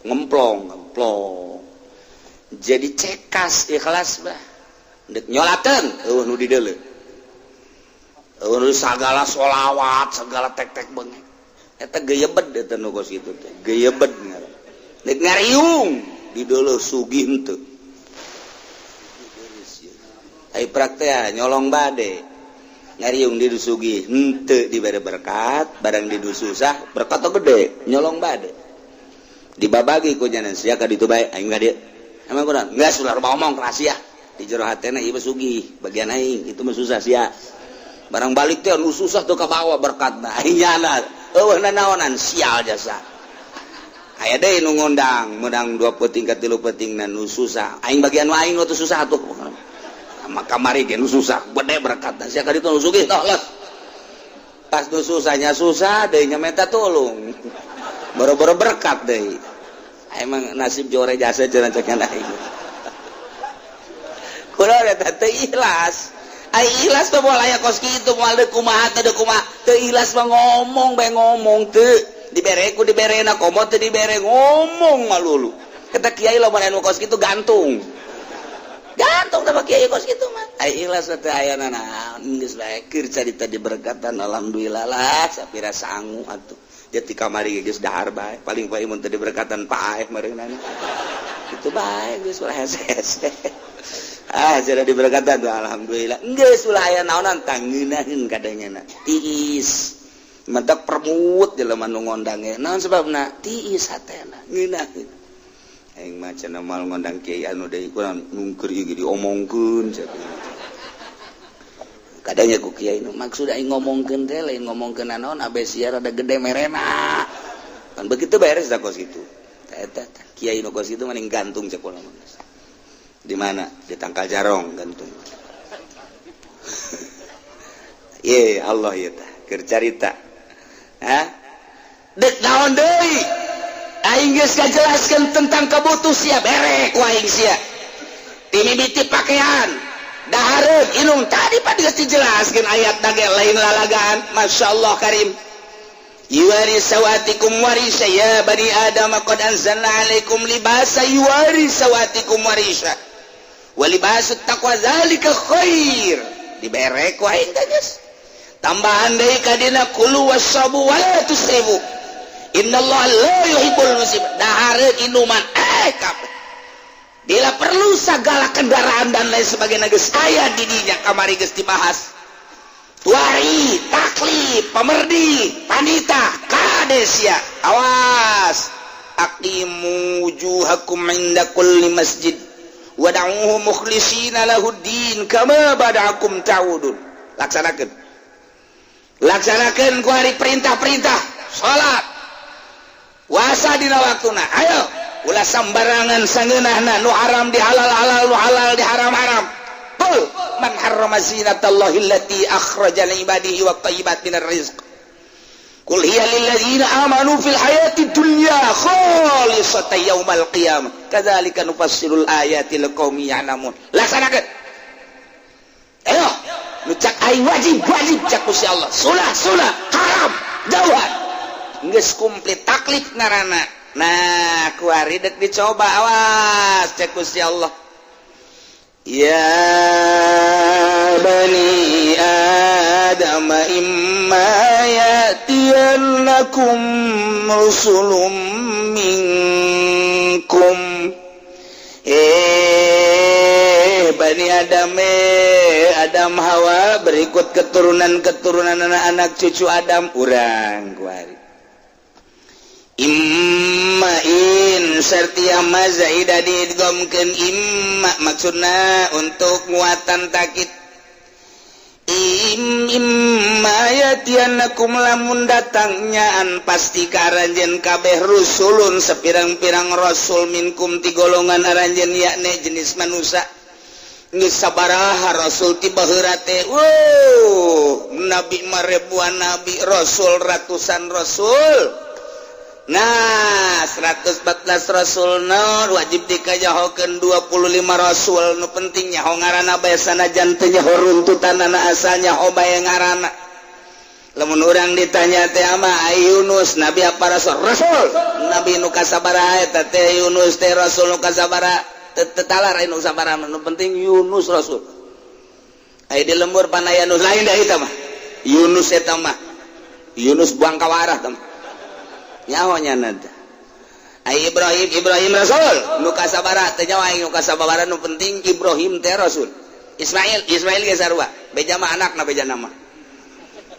ngemplong ngemplong, jadi cekas ikhlas bah. Dek nyolakeun euweuh nu dideuleu, euweuh nu sagala sholawat, segala tek-tek bengek eta geyebed. Eta nu kos kitu teh geyebed ngaran. Dek ngariung dideuleu sugih henteu. Ai praktek nyolong bade ngariung di sugih henteu dibere berkat, barang di susah berkat gede. Nyolong bade dibabagi ku nyanan sia ka ditu bae, aing ka dieu emang kurang geus ulah ngomong rahasia. Di jero hatena ieu sugih bagian aing, itu mah susah sia. Barang balik teh nu susah tuh kabawa berkatna, aing nyana euweuh nanaonan, sial jasa. Aya deui nu ngondang menang dua peting ka tilu peting na nu susah, aing bagian aing nu susah tuh. Maka kamari ge nu susah gede berkatna, sia ka ditu nu sugih toh los. Pas nu susahnya susah deui nya minta tolong, boro-boro berkat deui. Emang nasib jore jasa cenah cek aing. Kula eta teu ikhlas. Ai ikhlas mah moal aya kos kitu, moal deuk kumaha teh, deuk kumaha. Teu ikhlas mah ngomong bae, ngomong teu dibere ku diberena, komo teu dibere ngomong malulu. Kata kiai lamun anu kos kitu gantung. Gantung teh kiai kos kitu mah. Ai ikhlas teh aya naon geus bae keur carita diberkatan, alhamdulillah lah sapira sangu atuh. Jadi kamari geus dahar bae, paling paling mun teu diberkatan paeh meureunana. Itu bae geus ulah hese-hese. Ah, sudah diberkatan tuh, alhamdulillah. Geus ulah aya naonan tangeunaheun kadangena. Tiis. Mentak permut jelema nu ngondang ge. Naon sebabna? Tiis hatena, ngeunaheun. Aing mah cenah moal ngondang kiai anu deui, kurang nungker ieu diomongkeun cenah. Kadangnya ku kiai nu maksud aing ngomongkeun teh lain ngomongkeun naon, abe sia rada gede merena. Kan begitu beres dah kos kitu. Eta kiai nu kos kitu mending gantung cek kula mah. Di mana? Di tangkal jarong gantung. Ye Allah, ieu tah keur carita. Hah? Dek naon deui? Aing geus ngajelaskeun tentang kebutuh sia, bere ku aing sia. Timimiti pakaian, dahareun, inum tadi pak geus dijelaskeun ayat ge lain lalagaan. Masya Allah Karim. Yuwari sawatikum warisa ya bani Adam qad anzalna alaikum libasa yuwari sawatikum warisa wa libasut taqwa zalika khair. Dibere ku aing teh geus. Tambahan deui kadina, kulu wasyabu wa la tusrifu innallaha la yuhibbul musrifin. Dahareun, inuman, kabeh, bila perlu segala kendaraan dan lain sebagainya geus aya di dinya. Kamari geus dibahas tuari, taklif, pemerdi, panita, kadesia. Awas, aqimu wujuhakum inda kulli masjid wad'uhu mukhlishina lahuddin kama bada'akum ta'udun. Laksanakeun, laksanakeun ku hari perintah-perintah salat, puasa dina waktuna. Ayo ulah sambarangan sangeunahna, nu haram di halal-halal, nu halal di haram-haram. Qul man harrama zinatallahi allati akhraja li ibadihi wat thayyibat minar rizq qul hiya lil ladzina amanu fil hayati dunya khalisatan yaumal qiyamah kadzalika nufassilul ayati liqaumin ya'lamun. Laksanakeun, ayo. Nu cak aing wajib wajib, cak Gusti Allah sunah sunah, haram jauhan. Geus komplit taklif ngaranna. Nah, kuari dek dicoba, awas, cek Gusti Allah, ya bani Adam imma ya'tiyannakum rusulum minkum. Eh, Bani Adam, Adam Hawa, berikut keturunan-keturunan anak-anak cucu Adam urang kuari, imma in syartiyah ma zaidah diidghamkeun imma, maksudna untuk muatan takid. Im imma ya'tiyannakum, lamun datangnyaan pasti ka aranjeun kabeh, rusulun sepirang-pirang rasul, minkum ti golongan aranjeun, yakni jenis manusia. Geus sabaraha rasul ti baheula teh? Wow, nabi mah ribuan nabi, rasul ratusan rasul. Nah, 114 rasul nu wajib dikajahokeun 25 rasul. Nu penting nyaho ngaranna bae, sanajan teu nyaho runtutanana, asal nyaho bae ngaranna. Lamun urang ditanya teh ama Yunus nabi apa rasul? Rasul. Nabi nu kasabaraha eta teh? Yunus teh rasul nu kasabaraha? Teu talar nu sabaraha, nu penting Yunus rasul. Aya di lembur panaya Yunus lain da eta mah. Yunus eta mah Yunus buang kawarah teh mah. Nyaho nya teh. Ai Ibrahim, Ibrahim rasul nu kasabaraha? Teu nyaho aing nu kasabaraha, nu penting Ibrahim teh rasul. Ismail, Ismail ge sarua, beja mah anakna, beja nama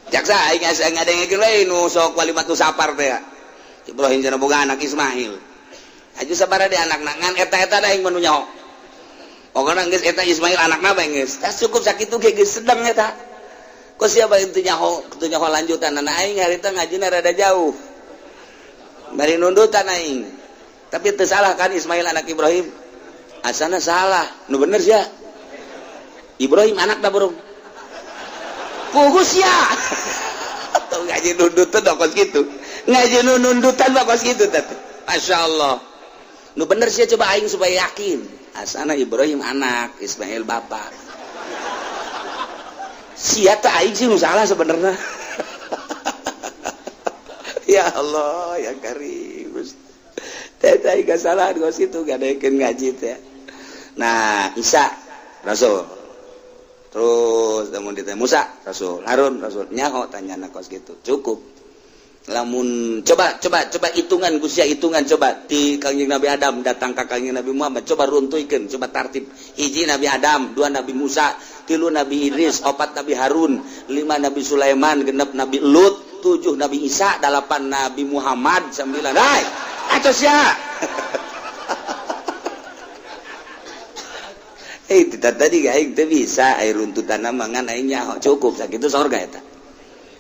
jaksa aing asa ngadengekeun we nu sok walimatu sapar teh. Ibrahim cenah boga anak Ismail, aju sabaraha di anakna, ngan eta-eta da aing mah nu nyaho. Pokona geus eta Ismail anakna bae geus. Tah, cukup sakitu ge geus sedeng eta. Kok siapa itu nyaho, itu nyaho lanjutan. Nah, aing harita ngajina rada jauh. Bari nundutan aing. Tapi itu salah kan Ismail anak Ibrahim? Asana salah. Nu bener sih ya. Ibrahim anak dah burung. Pugus ya. Tuh ngaji nundutan kos gitu. Ngaji nundutan kos gitu teh. Masya Allah. Nu bener sih coba aing supaya yakin. Asana Ibrahim anak, Ismail bapak. Sia teh aing sih nu salah sebenarnya. Ya Allah, ya Karim. Teh teh gak salah kos itu gadekeun ngaji teh. Nah, Isa Rasul. Terus lamun ditanya Musa Rasul, Harun Rasul, nyaho tanya kos gitu. Cukup. Lamun coba coba coba hitungan Gusia, hitungan coba di Kangjeng Nabi Adam datang ke Kangjeng Nabi Muhammad, coba runtuhkeun, coba tartib. Hiji Nabi Adam, dua Nabi Musa, tilu Nabi Idris, opat Nabi Harun, lima Nabi Sulaiman, genep Nabi Lut, tujuh Nabi Isa, delapan Nabi Muhammad, sembilan. Hai, atos ya. Eh, tidak tadi aing teu bisa air runtutan mangan aing nyaho cukup sakitu sorga eta.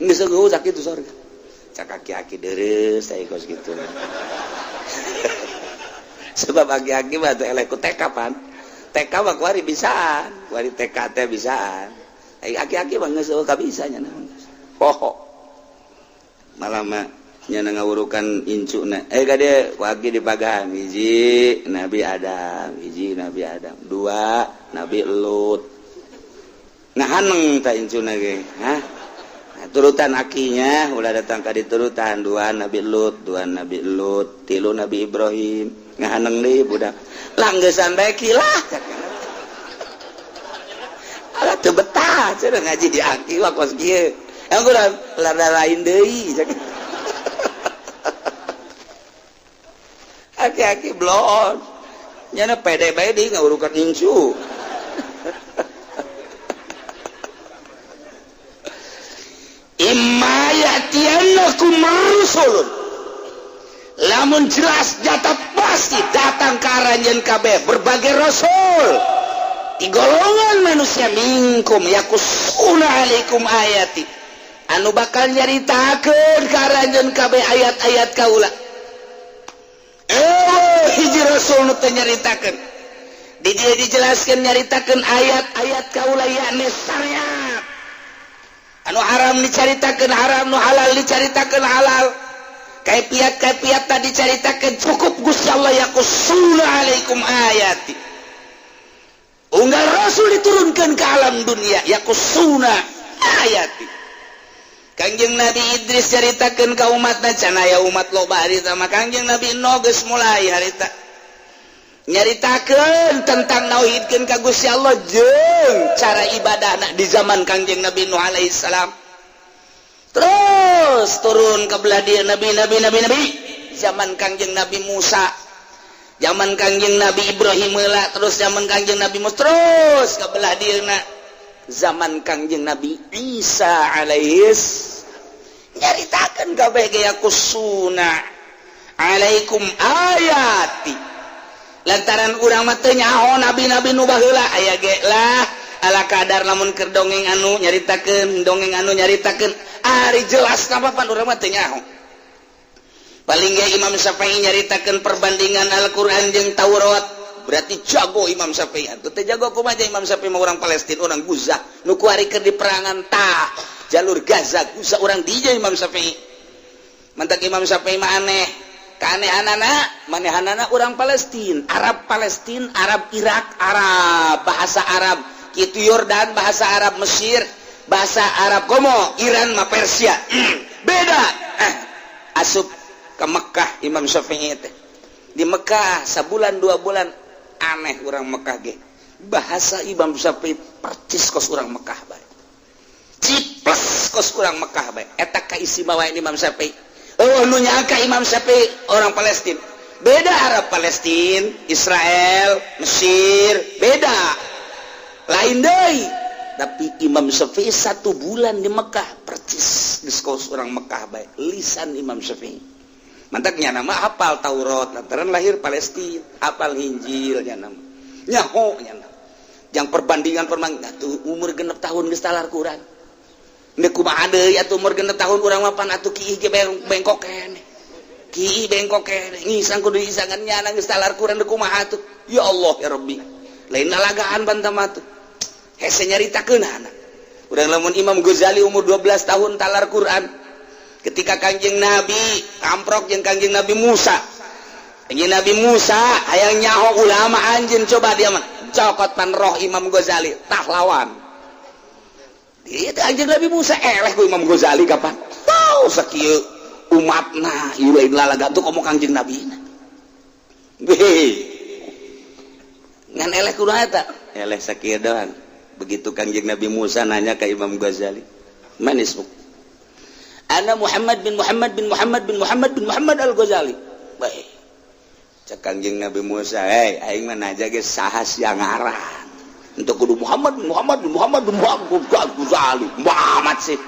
Geus eueuh sakitu sorga. Cak aki-aki deres saya kos gitu. Sebab aki-aki mah teh eleh ku TK pan. TK mah kuari bisaan, kuari TK teh bisaan. Ai aki-aki mah geus eueuh kabisa nya. Poho. Malah mah nya ngawurukan incuna. Eh, kade ku aki dipagahan hiji Nabi Adam, hiji Nabi Adam, dua Nabi Lut. Nah, haneng tak incuna ge? Hah? Nah, turutan akinya ulah datang ka diturutan dua Nabi Lut, dua Nabi Lut, tilu Nabi Ibrahim. Ngahaneng deui budak. Langgesan bae kilah. Alah teu betah cenah ngaji di aki mah kos kieu. Yang kurang lada lain deui. Aki-aki blon. Nyana pede bae di ngawurukan incu. Imma ya'tiyannakum rusulun. Lamun jelas nyata pasti datang ke aranjeun kabeh berbagai rasul di golongan manusia, minkum yaqussuna alaikum ayati, anu bakal nyaritakeun ka aranjeun kabeh ayat-ayat kaula. Eh, hiji rasul nu teu nyaritakeun di dieu dijelaskeun nyaritakeun ayat-ayat kaula, yakni syariat. Anu haram dicaritakeun haram, nu halal dicaritakeun halal, kaifiat-kaifiat tadi dicaritakeun. Cukup Gusti Allah yaqussuna alaikum ayati. Unggal rasul diturunkan ke alam dunia yaqussuna ayati. Kangjeng Nabi Idris caritakeun ka umatna, can aya umat loba harita mah. Kangjeng Nabi Nuh geus mulai harita nyaritakeun tentang nauhidkeun ka Gusti Allah jeung cara ibadahna di zaman Kangjeng Nabi Nuh alaihi salam. Terus turun ke belah dieu nabi nabi nabi nabi zaman Kangjeng Nabi Musa, zaman Kangjeng Nabi Ibrahim lah, terus zaman Kangjeng Nabi Musa, terus ke belah dieuna zaman Kangjeng Nabi Isa alaihis nyaritakeun kabeh ge yaqussuna alaikum ayati. Lantaran urang mah teu nyaho nabi-nabi nu baheula aya ge lah ala kadar lamun keur dongeng anu nyaritakeun, dongeng anu nyaritakeun, ari jelas napa pan urang mah teu nyaho. Paling ge Imam Syafi'i nyaritakeun perbandingan Al-Qur'an jeung Taurat, berarti jago Imam Syafi'i. Atuh teu jago kumaha Imam Syafi'i mah orang Palestina, orang Gaza nu kuari keur di perangan tah jalur Gaza, Gaza orang dinya Imam Syafi'i. Mantak Imam Syafi'i mah aneh, keanehanana manehanana orang Palestina, Arab Palestina, Arab Irak, Arab bahasa Arab kitu, Yordan bahasa Arab, Mesir bahasa Arab, komo Iran mah Persia beda. Asup ke Mekah Imam Syafi'i teh, di Mekah sabulan 2 bulan, aneh orang Mekah ge bahasa Imam Syafi'i percis kos orang Mekah bae, ciples kos orang Mekah bae. Eta kaistimewaan Imam Syafi'i. Oh, nu nyangka Imam Syafi'i orang Palestina. Beda Arab Palestina, Israel, Mesir beda, lain deui. Tapi Imam Syafi'i 1 bulan di Mekah percis geus kos orang Mekah bae lisan Imam Syafi'i. Mantaknya nama hafal Taurat lantaran lahir Palestina, hafal Injil nya nama nyaho nya nama yang perbandingan perbandingan tuh umur 6 tahun geus talar Quran. Ndek kumaha deui atuh umur 6 tahun urang mah pan atuh kiih ge bengkok keneh, kiih bengkok keneh, ngisang kudu isangan nyana geus talar Quran. Ndek kumaha atuh? Ya Allah ya Rabbi, lain lalagaan bantama tuh hese nyaritakeun anak urang. Lamun Imam Ghazali umur 12 tahun talar Quran, ketika Kangjeng Nabi amprok jeung Kangjeng Nabi Musa, Kangjeng Nabi Musa hayang nyaho ulama anjeun, coba dia mah cokot pan roh Imam Ghazali tah lawan. Itu Anjeun Nabi Musa eleh ku Imam Ghazali kapan tahu sakieu umatna ieu lain lalaga tuh komo Kangjeng Nabi na. Ngan eleh kudu eta eleh sakieu doang. Begitu Kangjeng Nabi Musa nanya ke Imam Ghazali, "Man ismuk?" "Ana Muhammad bin Muhammad bin Muhammad bin Muhammad bin Muhammad Al-Ghazali." Baik, cek Kangjeng Nabi Musa, "Hei, aing mah nanya ge saha sia ngaran untuk kudu Muhammad bin Muhammad bin Muhammad bin Muhammad Ghazali Muhammad sih."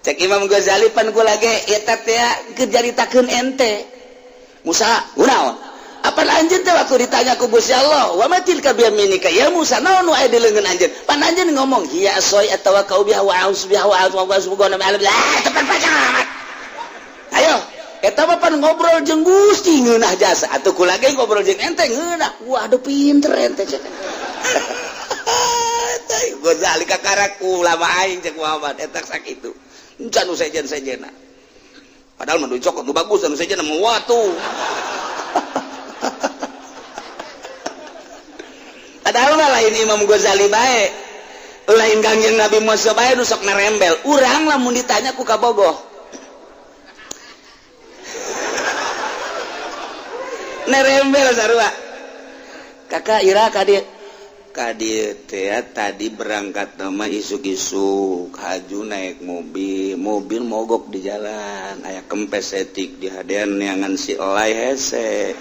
Cek Imam Ghazali, "Pan kula ge eta teh keur caritakeun ente." Musa kunaon? Apa anjeun teh waktu ditanya ku Gusti Allah, "Wa ma tilka biyaminika ya Musa?" Naon nu aya di leungeun anjeun? Pan anjeun ngomong, "Hiya ashaya atawakkau biha wa a'udzu biha wa a'udzu wa tepan panjang amat." Ayo eta mah pan ngobrol jeung Gusti ngeunah jasa. Atuh kula ge ngobrol jeung ente ngeunah. Waduh, pinter ente, cek Ghazali. Kakarak ulama aing, cek Muhammad, eta sakitu encan nu sejen-sejena. Padahal mah cokot nu bagus, nu sejen mah watu. Padahal mah lain Imam Ghazali bae, lain Kangjeng Nabi Musa bae nu sok narembel. Urang lamun ditanya ku kabogoh nerembel sarua. "Kakak, ira ka dieu?" "Ka dieu teh tadi berangkat nama isuk-isuk haju naik mobil, mobil mogok di jalan, aya kempes etik di hadean neangan si elai hese.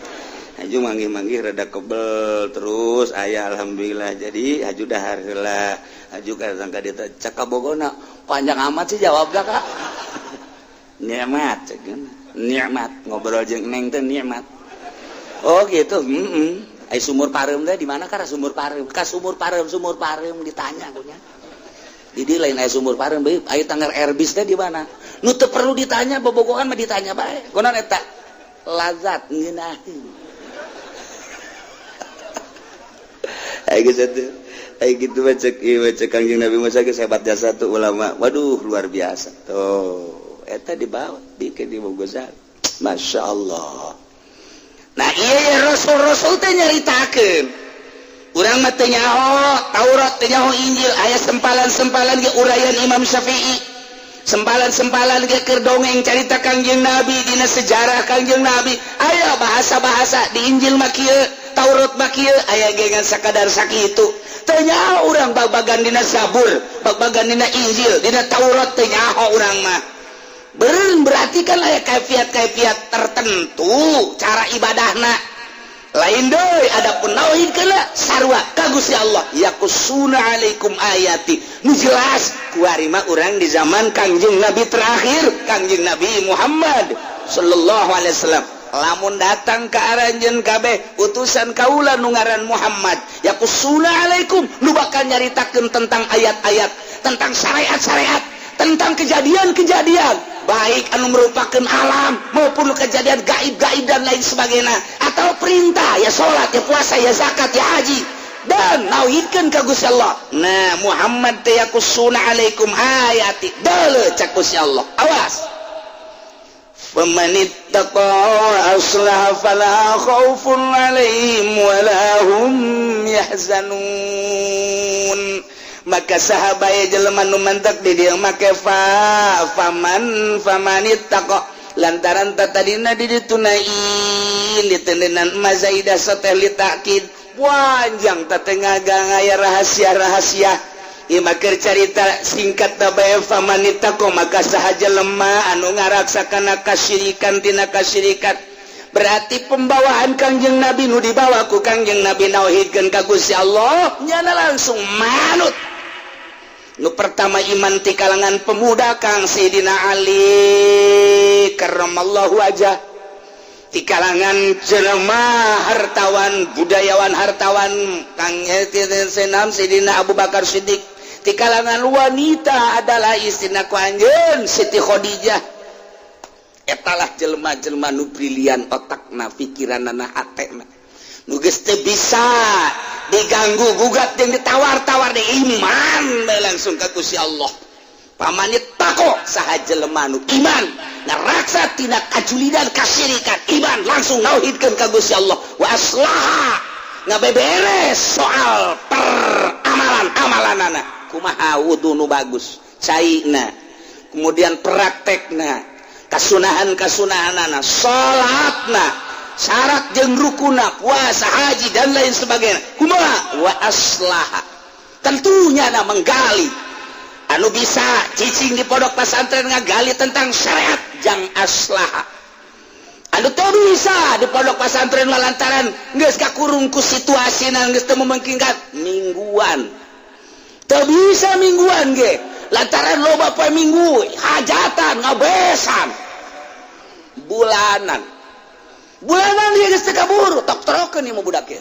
Haju manggih-manggih rada kebel, terus aya alhamdulillah, jadi haju dahar heula, haju ka ka dieu." Cek kabogona, "Panjang amat sih jawabna, Kak." "Nikmat," cek, "nikmat ngobrol jeung neng teh nikmat." "Oh gitu. Ai sumur pareum teh di mana?" "Ka sumur pareum, ka sumur pareum, sumur pareum ditanya kunya. Di dieu lain aya sumur pareum bae, aya tanggar Airbus teh di mana?" Nu teu perlu ditanya bobogohan mah ditanya bae. Kunaon eta? Lazat ngeunaheun. Ai geus atuh. Ai kitu mah cek ieu cek Kangjeng Nabi Musa geus hebat jasa tuh ulama. Waduh, luar biasa. Tuh, eta dibawa bikin di Ghazali. Masya Allah. Nah iya, Rasul-rasul teh nyaritakeun. Urang mah teu nyaho Taurat, teu nyaho Injil. Aya sempalan-sempalan ge uraian Imam Syafi'i, sempalan-sempalan ge keur dongeng carita Kangjeng Nabi. Dina sejarah Kangjeng Nabi aya bahasa-bahasa di Injil mah kieu, Taurat mah kieu, aya ge ngan sakadar sakitu. Teu nyaho urang bag-bagan dina Zabur, bag-bagan dina Injil, dina Taurat teu nyaho urang mah. Berarti kan aya kaifiat-kaifiat tertentu cara ibadahna lain deui. Adapun nauhid kena sarua ka Gusti Allah, yaqussuna alaikum ayati. Nu jelas kuari mah urang di zaman Kangjeng Nabi terakhir, Kangjeng Nabi Muhammad sallallahu alaihi wasallam. Lamun datang ke aranjeun kabeh utusan kaula nu ngaran Muhammad, yaqussuna alaikum, nu bakal nyaritakeun tentang ayat-ayat, tentang syariat-syariat, tentang kejadian-kejadian, baik anu merupakan alam maupun kejadian gaib-gaib dan lain sebagainya, atau perintah, ya salat, ya puasa, ya zakat, ya haji, dan nauhidkeun ka Gusti Allah. Nah, Muhammad teh yaqussuna alaikum ayati deuleu, cak Gusti Allah, awas, famanittaqa wa aslaha fala khaufun alaihim wala hum yahzanun. Maka sahabat jelema nu mantak di dieu make fa faman, famanittaqa, lantaran tadina di ditunain ditendenan mazaidah sateh li ta'kid panjang tatengah aya rahasia-rahasia. Ieu mah keur carita singkat bae. Famanittaqa, maka saha jelema anu ngaraksa kana kasyirikan tina kasyirikan, berarti pembawaan Kangjeng Nabi nu dibawa ku Kangjeng Nabi nauhidkeun ka Gusti Allah, nyana langsung manut. Nu pertama iman ti kalangan pemuda Kang Sayyidina Ali karramallahu wajah, di kalangan jelema hartawan, budayawan, hartawan, Kang Senam Sayyidina Abu Bakar Siddiq, di kalangan wanita adalah istrina ku anjeun Siti Khadijah. Etalah jelema-jelema nu brilian otakna, pikiranana, hatena, nu geus teu bisa diganggu gugat jeung ditawar-tawar di iman bae langsung ka Gusti Allah. Famanittaqa, saha jelema nu iman ngaraksa tina kajulidan, kasyirikan, iman langsung nauhidkeun ka Gusti Allah, wa aslaha, ngabeberes soal peramalan amalanana, kumaha wudu nu bagus caina, kemudian praktekna, kasunahan kasunahanana, salatna, syarat jeung rukuna, puasa, haji, dan lain sebagainya, kumaha, wa aslaha, tentunya na menggali anu bisa cicing di pondok pesantren ngagali tentang syariat jang aslaha. Anu teu bisa di pondok pesantren lantaran geus kakurung ku situasi, geus teu memungkinkan mingguan, teu bisa mingguan ge lantaran loba poe Minggu hajatan, ngabesan, bulanan bulanan dia geus teu kabur, tok trokeun ieu mah budak ieu,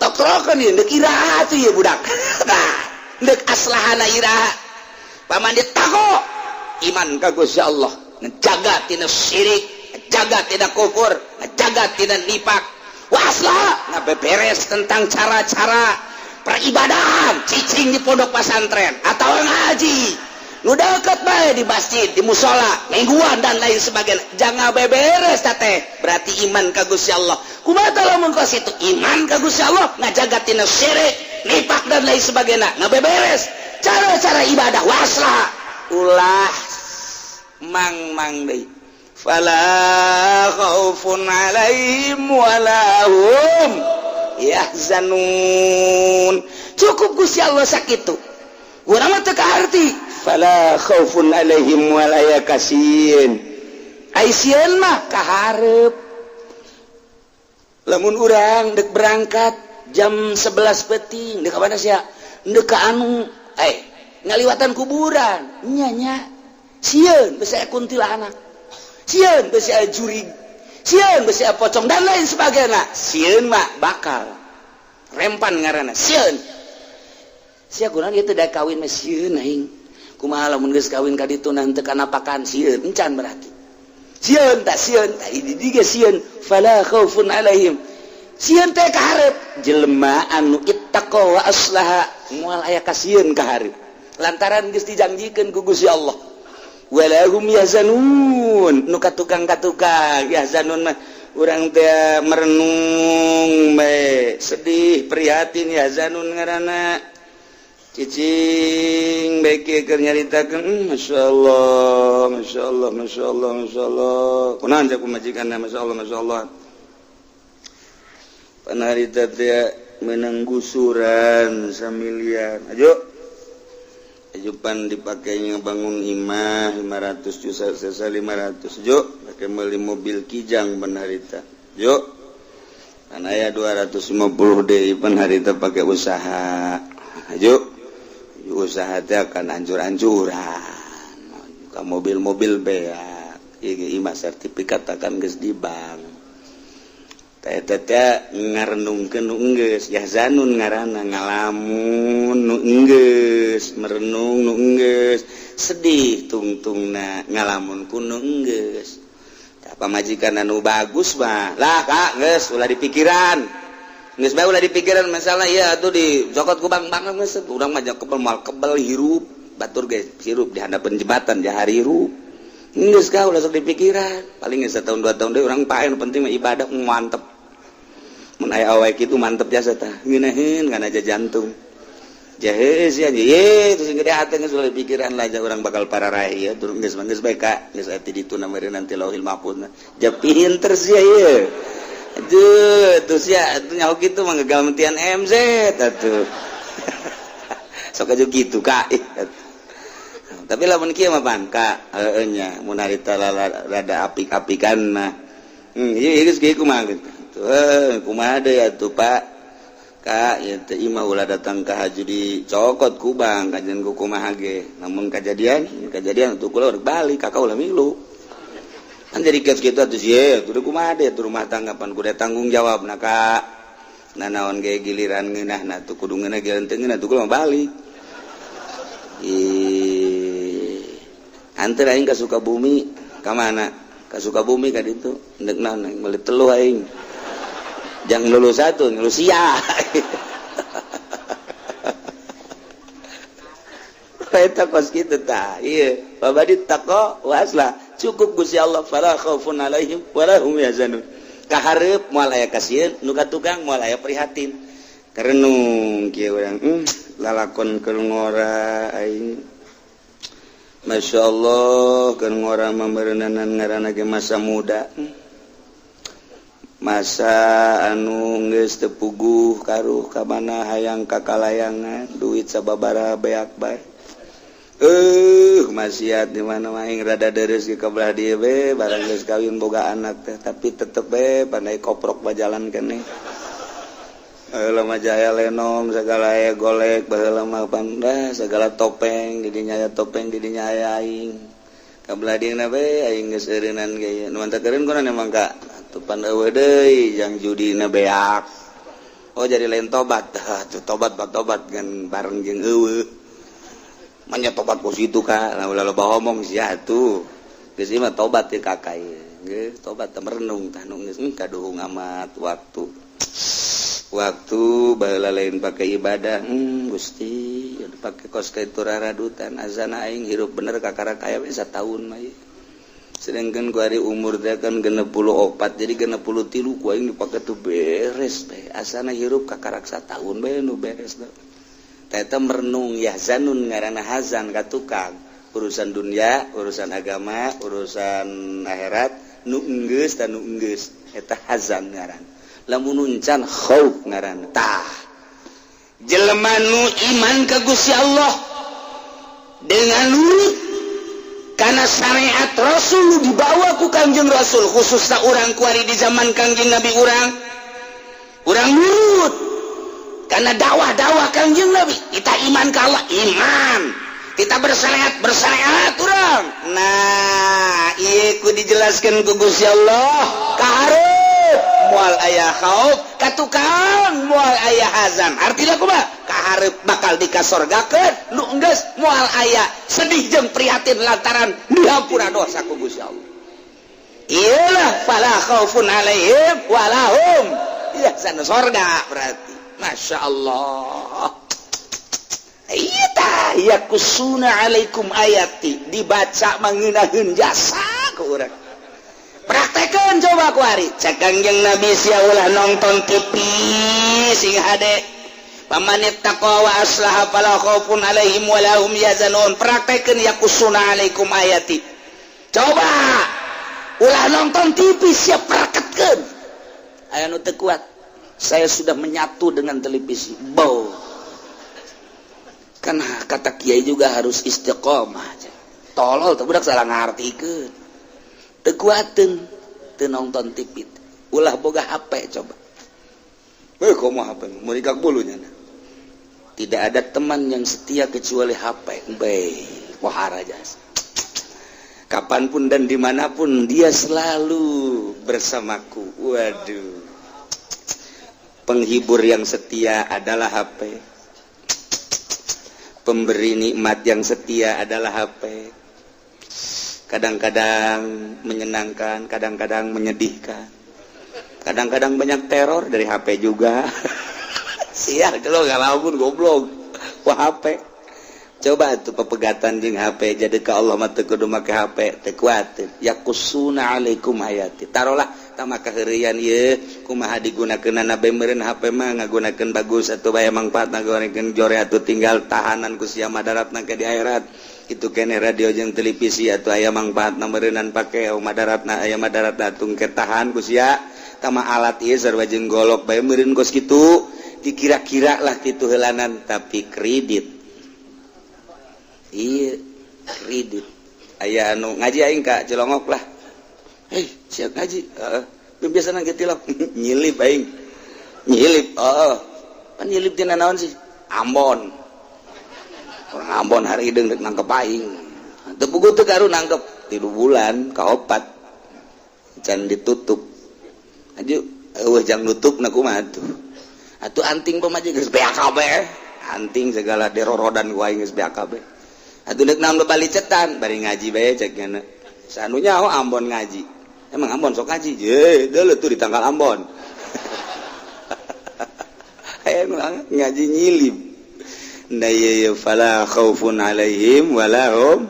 tok trokeun ieu, deuk iraha atuh ieu budak. Nah, deuk aslahana iraha? Famanittaqa, iman ka Gusti Allah, ngejaga tina syirik, ngejaga tina kufur, ngejaga tina nifak, wa aslaha, ngabeberes tentang cara-cara peribadahan, cicing di pondok pesantren atau ngaji nu deket bae di masjid, di musola, mingguan, dan lain sebagainya, jangan beberes teh berarti iman ka Gusti Allah. Kumaha lamun kos itu iman ka Gusti Allah, ngajaga tina syirik, nifak, dan lain sebagainya, ngabeberes cara-cara ibadah, waslah, ulah mang-mang deui, fala khaufun alaihim wala hum yahzanun. Cukup Gusti Allah sakitu. Urang mah teu kaharti fala khaufun alaihim wala yakasieun. Ai sieun mah kaharep. Lamun urang dek berangkat jam 11 peting, dek ka mana sia? Dek ka anu, ngaliwatan kuburan nya nya sieun besi aya kuntilanak, sieun besi aya jurig, sieun besi aya pocong, dan lain sebagainya. Sieun mah bakal rempan ngaranna sieun. Sia kunaon ieu teh kawin mah sieun aing, kumaha lamun geus kawin ka ditu teu kanapakan, sieun encan berarti sieun tak sieun tak di dieu sieun. Fala khaufun alaihim, sieun teh ka hareup. Jelema anu ittaqa wa aslaha moal aya kasieun ka hareup lantaran geus dijanjikeun ku Gusti Allah. Wala hum yahzanun, nu katukang-katukang yahzanun mah. Urang teh merenung bae, sedih, prihatin, yahzanun ngaranna. Cicing bae kieu keur nyaritakeun, Masya Allah, Masya Allah, Masya Allah, Masya Allah. Kunaon cek pamajikanna? Masya Allah, Masya Allah. Pan harita teh menang gusuran samiliar. Ayo. Ayo pan dipakainya bangun imah 500 juta, sesa 500 jo, pakai beli mobil Kijang pan harita. Jo. Pan aya 250 deui, pan harita pakai usaha. Ayo. Usaha teh akan hancur-hancuran. Ka mobil-mobil beak. Ieu imah sertifikat akan geus di bank. Teh teh ngarenungkeun nu enggeus, yahzanun ngaranna, ngalamun nu enggeus, merenung nu enggeus, sedih tungtungna, ngalamun ku nu enggeus. Tah, pamajikan anu bagus mah lah, Kak, geus ulah dipikiran. Geus bae ulah dipikiran masalah ieu atuh, dicokot ku bank bank geus. Urang mah kebel moal kebel hirup, batur ge hirup di handapeun jembatan jahari hirup. Geus ka ulah sok dipikiran. Paling geus setahun 2 tahun deui urang pae, nu penting mah ibadah mantep. Mun aya awewe kitu mantep jasa tah. Ngeunaheun kana aja jantung. Jahe sia ye terus gede hate, geus ulah dipikiran lah, urang bakal pararai ieu turun, geus geus bae ka geus aya di ditu nanti Lauhil Mahfuz. Ja pinter sia ieu. Aduh, terus ya, atuh nyaho kitu mah ngagantian MZ atuh. Sok aja gitu, Kak. Tapi lamun kieu mah pan, Kak, heueuh nya, mun harita rada apik-apikan mah. Ieu geus kieu kumaha gitu. Tuh, kumaha deui atuh, Pak? Kak, ieu teh imah ulah datang ka haju dicokot ku bank, kajian ku kumaha ge. Namun kajadian, kajadian atuh kula rek balik, Kakak ulah milu. Kan jadi kieu kitu atuh sieun, atuh kumaha deui atuh rumah tangga pan kudu tanggung jawab na, Kak. Nah, naon ge giliran ngeunah na tuh kudu ngeunah, giliran teu ngeunah tuh kula mah balik. Ih. Anter aing ka Sukabumi, ka mana? Ka Sukabumi ka ditu. Ndek naon aing meuli teluh aing. Jangan lulus satu, lulus sia. Eta kos kitu tah. Ieu, babadi taqwa waslah. Cukup Gusti Allah, fala khaufun alaihim wala hum yahzanun. Kahareup moal aya kasieun, nu ka tukang moal aya prihatin. Karenung kieu urang, lalakon keur ngora aing. Masya Allah, keur ngora mambeureunanan ngaranna ge masa muda. Masa anu geus teu puguh karuh ka mana hayang kakalayangan, duit sababaraha beak bae. Maksiat di mana aing rada deres ge ka belah dieu be, barang geus kawin boga anak teh, tapi tetep be pandai koprok bajalan keneh. Baheula mah jaya lenong segala aya golek, baheula mah panda segala topeng di dinya aya, topeng di dinya aya aing. Ka belah dieuna be aing geus eureunnan ge. Nu mantap eureun kunaon emang, Kak? Atuh pan eueuh deui jang judina beak. Oh, jadi lain tobat. Tuh tobat bat tobat kan bareng jeung eueuh. Manya tobat kos itu, Kak. Lah, ulah loba omong sia atuh. Geus ieu mah tobat teh kakak ieu. Geus tobat teh merenung tah nu geus kaduhung amat waktu. Waktu baheula lain pakai ibadah, Gusti, pakai kos kitu raradutan azana aing hirup bener kakara kaya we sataun mah ieu. Sedangkan ku hari umur teh kan 64, jadi 63 ku aing dipake tuh beres bae. Asana hirup kakarak sataun bae nu beres teh. Eta merenung yahzanun ngaranna, hazan ka tukang. Urusan dunia, urusan agama, urusan akhirat nu enggeus dan nu enggeus eta hazan ngaran. Lamun uncan khauf ngaran. Tah, jelema nu iman ka Gusti Allah dengan nurut karena syariat Rasul nu dibawa ku Kangjeng Rasul, khususnya urang kuari di zaman Kangjeng Nabi, urang urang nurut karena dakwah-dakwah Kangjeng Nabi. Kita iman ke Allah, iman kita bersyariat, bersyariat urang. Nah, ieu ku dijelaskan ku Gusti Allah, kahareup moal aya khauf, ka tukang moal aya hazan. Artinya kumaha? Kahareup bakal dikasorgakeun nu enggeus, moal aya sedih jeung prihatin lantaran dihampura dosa ku Gusti Allah. Iyalah, fala khaufun alaihim walahum yahzanun, sorga berarti. Masya Allah. Iya tah, yaqussuna alaikum ayati, dibaca mengenaheun jasa ke urang. Praktekan coba kuari. Cek Kangjeng Nabi, sia ulah nonton TV sing hade. Famanittaqa wa aslaha fala khaufun alaihim wala hum yahzanun. Praktekeun yaqussuna alaikum ayati. Coba ulah nonton TV, siap praktekkeun. Aya nu teu kuat, "Saya sudah menyatu dengan televisi." Bau kan kata kiai juga harus istiqomah. Tolol tuh budak, salah ngartikeun. Teu kuateun teu nonton TV. Ulah boga HP coba. Eh, komo HP merikak bulunya. Tidak ada teman yang setia kecuali HP. Baik, wahara jas. Kapanpun dan dimanapun dia selalu bersamaku. Waduh, penghibur yang setia adalah HP, pemberi nikmat yang setia adalah HP. Kadang-kadang menyenangkan, kadang-kadang menyedihkan, kadang-kadang banyak teror dari HP juga. Sial kalau nggak lamun goblok. Wah, HP coba tuh pepegatan jeung HP. Jadi ke Allah mah teu kudu make HP, teu kuat. Yaqussuna alaikum ayati, tarolah tama kaheureuyan ieu kumaha digunakeun bae meureun. HP mah ngagunakeun bagus atau bae mangfaat, ngagunakeun jore atuh tinggal tahanan ku sia madaratna ke di akhirat. Itu kene radio jeung televisi atau aya mangfaatna meureunnan pake madaratna, aya madaratna tung tahan ku sia. Tama alat ieu sarua jeung golok bae meureun, kos kitu dikira-kira lah kitu heulanan. Tapi kredit, iya, kredit. Aya anu ngaji aing ka Cilongok lah. "Hei, siap ngaji?" "Heeh." "Biasa nang tilok nyilip aing." "Nyilip?" "Heeh." "Pan nyilip tina naon sih?" "Ambon." Orang Ambon hari hideung rek nangkep aing. Teu puguh teu karu nangkep 3 bulan kaopat can ditutup. Aju eueuh jang nutup na kumaha tuh? Atuh anting pamaji geus beak kabeh. Anting segala derorodan ku aing geus beak kabeh. Atuh deuk naon balicetan bari ngaji bae cek nya. Sanunya oh Ambon ngaji. Emang Ambon sok ngaji? Ye, deuleu tuh di tangkal Ambon. Aya ngaji nyilip. Nah, iya, fala khaufun alaihim wala hum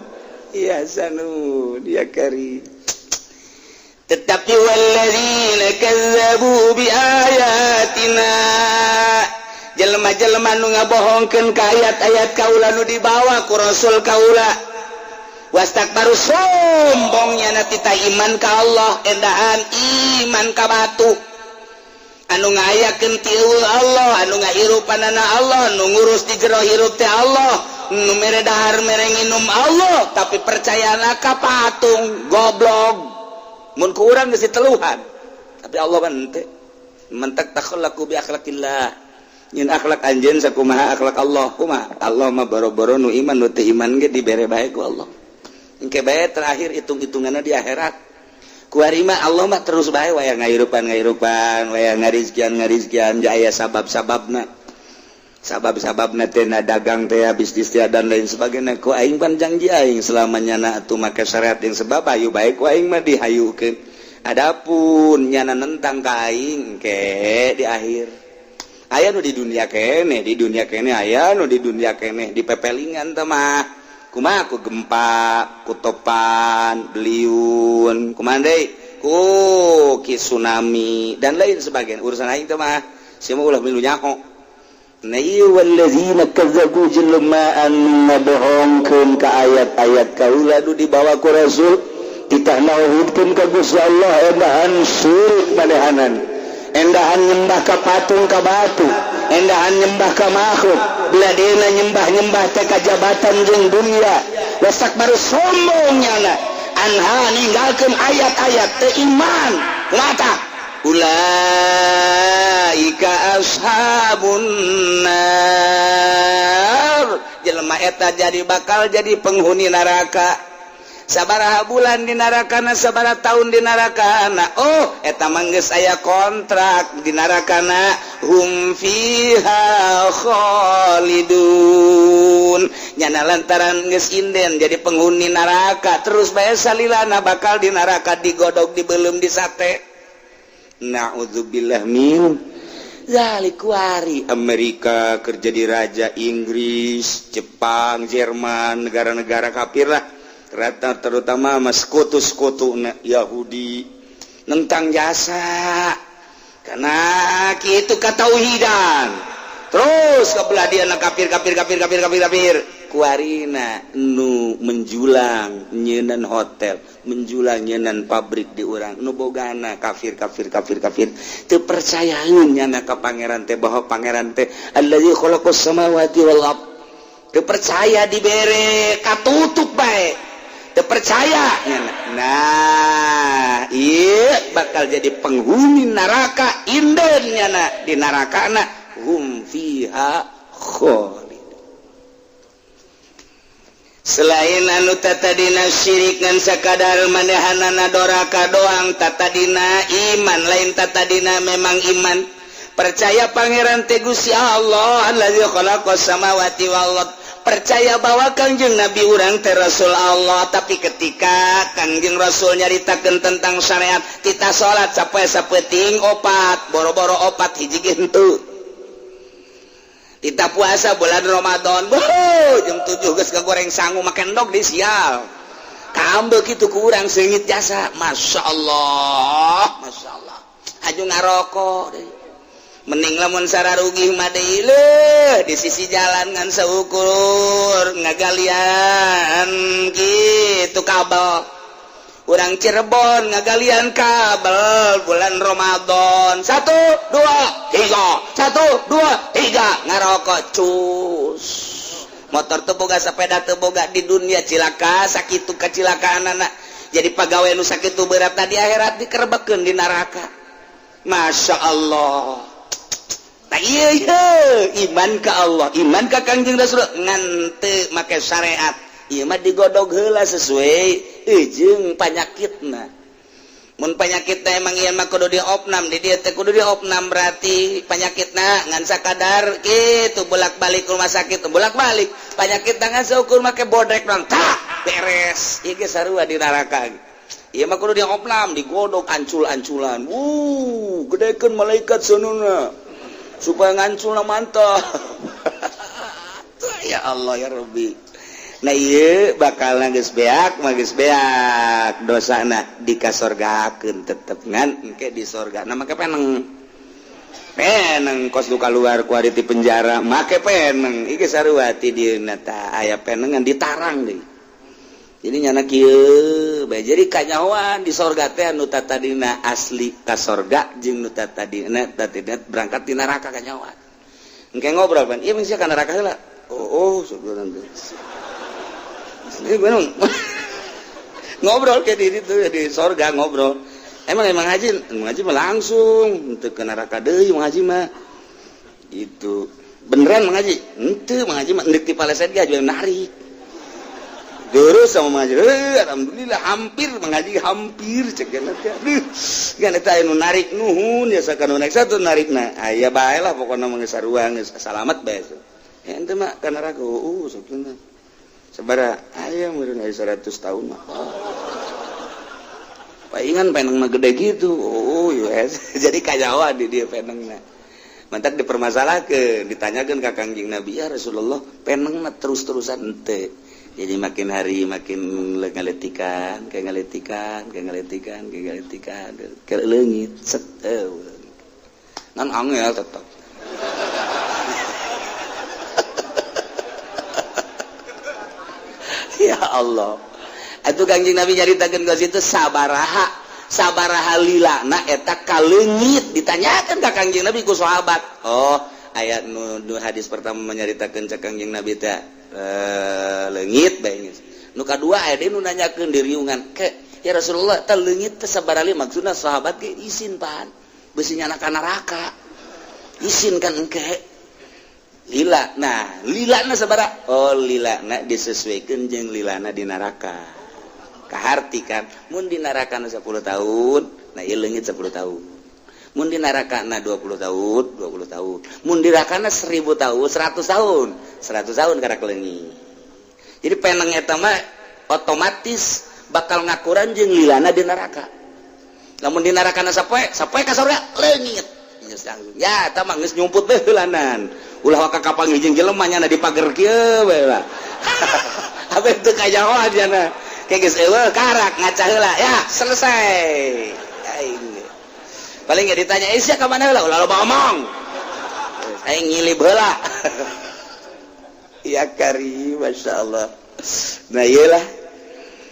yahzanun ya kari. Tetapi walladzina kazzabu bi ayatina, jelema-jelema nu ngabohongkeun ka ayat-ayat kaula nu dibawa ku rasul kaula, wastakbaru, sombongnya na tita iman ka Allah, endahan iman ka batu. Anu ngayakeun ti Allah, anu ngahirupanana Allah, nu ngurus di jero hirup teh Allah, nu mere dahar mere nginum Allah, tapi percayana ka patung. Goblok. Mun ku urang geus diteluhan, tapi Allah kan henteu. Mentak takhallaku bi akhlaqillah. Nyin akhlak anjeun sakumaha akhlak Allah kumaha? Allah mah boro-boro nu iman, nu teu iman ge dibere bae ku Allah. Engke bae terakhir hitung-hitunganna di akhirat. Kuari mah Allah mah terus bae waya ngahirupan ngahirupan, waya ngarizkian ngarizkian, jaya sabab-sababna. Sabab-sababna teh na dagang teh, bisnis teh, dan lain sebagainya. Ku aing pan janji aing selamanya na atuh make syariat yang sebab ayu bae ku aing mah dihayukeun. Adapun nyana nentang ka aing ke di akhir. Aya nu di dunia kene, di dunia kene, aya nu di dunia kene di pepelingan teh mah. Kumaha? Ku gempa, ku topan beliun, kumaha deui, ku ki tsunami dan lain sebagainya. Urusan aing teh mah sia mah ulah milu nyaho. Nah, ieu wallazina kazzabu, jelema anu ngabohongkeun ka ayat-ayat kaula nu dibawa ku rasul, titah nauhidkeun ka Gusti Allah, endahan syirik manehanan, endahan nyembah ka patung, ka batu, endahan nyembah ka makhluk, beladena nyembah-nyembah teh ka jabatan jeung dunia, wastakbaru, sombong nyana, anha, ninggalkeun ayat-ayat, teu iman mata, ulaika ashabun nar. Jelema eta jadi bakal jadi penghuni neraka. Sabaraha bulan di narakana, sabaraha tahun di narakana? Oh, eta mah geus aya kontrak di narakana. Hum fiha khalidun. Nyana lantaran geus inden jadi penghuni neraka terus bae salilana bakal di neraka, digodog, dibelum, disate. Naudzubillah min zalik. Kuari Amerika kerja di raja Inggris, Jepang, Jerman, negara-negara kafir lah rata, terutama mas sekutu-sekutu Yahudi. Nentang jasa karena kitu katauhidan terus kebelah dia kafir, kafir, kafir, kafir, kafir, kafir. Kuarina nu menjulang nyeunan hotel, menjulang nyeunan pabrik di urang nu bogana kafir, kafir, kafir, kafir. Teu percayaeun nyana ka Pangeran teh, bahwa Pangeran teh allazi khalaqas samawati wal ard. Teu percaya, dibere katutup bae, teu percaya nyana. Nah, ieu bakal jadi penghuni neraka. Inden nyana di neraka na hum fiha khalid. Selain anu tatadina syirik ngan sakadar manehanana doraka doang, tatadina iman, lain tatadina memang iman, percaya Pangeran teh Gusti Allah allazi khalaqas samawati wal ard, percaya bahwa Kangjeng Nabi urang teh Rasul Allah. Tapi ketika Kangjeng Rasul nyaritakeun tentang syariat, tita salat sapoe sapeting opat, boro-boro opat, hiji ge henteu. Kita puasa bulan Ramadan, boh, jam 7 geus goreng sangu, makan endog di sial kambe kitu kurang seungit jasa. Masya Allah, Masya Allah. Haju ngarokok deui. Mending lamun sararugih mah deui leuh di sisi jalan ngan saukur ngagalian kitu kabel. Urang Cirebon ngagalian kabel bulan Ramadan, satu, dua, tiga, satu, dua, tiga, ngarokok cus. Motor teu boga, sepeda teu boga. Di dunia cilaka sakitu kecilakaan anak jadi pegawai nu sakitu berat, tadi akhirat dikerebekeun di neraka. Masya Allah. Nah, iya, iman ke Allah, iman ke Kangjeng Rasul, ngan teu make syariat. Ieu mah digodog heula sesuai jeung panyakitna. Mun panyakitna emang ieu mah kudu diopnam di dieu teh, kudu diopnam, berarti panyakitna ngan sakadar kitu, bolak-balik rumah sakit, bolak-balik. Panyakitna ngan saukur make bodrek doang, tak beres. Ieu ge sarua di neraka. Ieu mah kudu diopnam, digodog ancul-anculan. Wuh, gedekeun malaikat seununa supaya nganculna mantap. Ya Allah, ya Rabbi. Nah, ieu bakal geus beak mah, geus beak dosana, dikasorgakeun tetep, ngan engke di sorga. Nah, make peneng peneng kos nu kaluar ku ti penjara, make peneng iki sarua ti dieuna. Tah, aya penengan ditarang deui. Jadi nyana kieu bae, jadi kanyahoan di sorga teh anu tatadina asli ka sorga jeung nu tatadina tatadina berangkat di neraka kanyahoan. Engke ngobrol pan ieu mah ka neraka heula. Oh, sebenarnya ini bener ngobrol kayak di itu di sorga ngobrol. Emang emang haji, emang haji mah langsung untuk ke neraka deui. Mang haji mah itu beneran mengaji ente, mengaji mah endek di paleset ge aja narik terus sama mengaji. Eh, alhamdulillah hampir mengaji, hampir cek teh. Aduh kan eta anu narik, nuhun ya sakanu naik satu narik. Nah, aya bae lah pokokna mah, geus sarua, geus salamet bae. Ya ente mah ka neraka. Sakitu sabaraha aya meureun, aya 100 tahun mah. Paingan peneng mah gede gitu. Oh yes. Jadi kanyahoan di dia penengna. Mantak dipermasalahkeun, ditanyakeun ka Kangjeng Nabi, ya Rasulullah, penengna terus-terusan ente. Jadi makin hari makin ngaletikan, kayak ngaletikan, kayak ngaletikan, kayak ngaletikan, kayak leungit, set, eh, ngan angel tetep. Ya Allah. Atuh Kangjeng Nabi nyaritakeun ka situ sabaraha sabaraha lilana eta kaleungit, ditanyakan ka Kangjeng Nabi ku sahabat. Oh, ayat nu, nu hadis pertama menyaritakeun cek Kangjeng Nabi teh leungit bae geus. Nu kadua aya deui nu nanyakeun di riungan ke, ya Rasulullah, teh leungit teh sabaraha? Maksudna sahabat ge isin pan beusi nyana ka neraka, isin kan engke lila. Nah, lilana sabaraha? Oh, lilana disesuaikan jeung lilana di neraka. Kaharti kan mun di neraka 10 tahun, nah ieu leungit 10 tahun. Mun di neraka na 20 tahun, 20 tahun. Mun di neraka 1000 tahun, 100 tahun, 100 tahun karak leungit. Jadi peneng eta mah otomatis bakal ngakuran jeung lilana di neraka. Lamun di neraka na sapoe sapoe ka surga, leungit geus langsung. Ya, eta mah geus nyumput bae heulanan, ulah waka kapanggih jeung jelema nya di pager kieu bae lah. Apa itu kanyahoan nya kayak geus eueuh, karak ngaca heula, ya selesai. Aing paling nggak ditanya, "Eh, sia ka mana heula?" "Ulah loba omong, aing ngilib heula." Ya kari, masya Allah. Nah, iyalah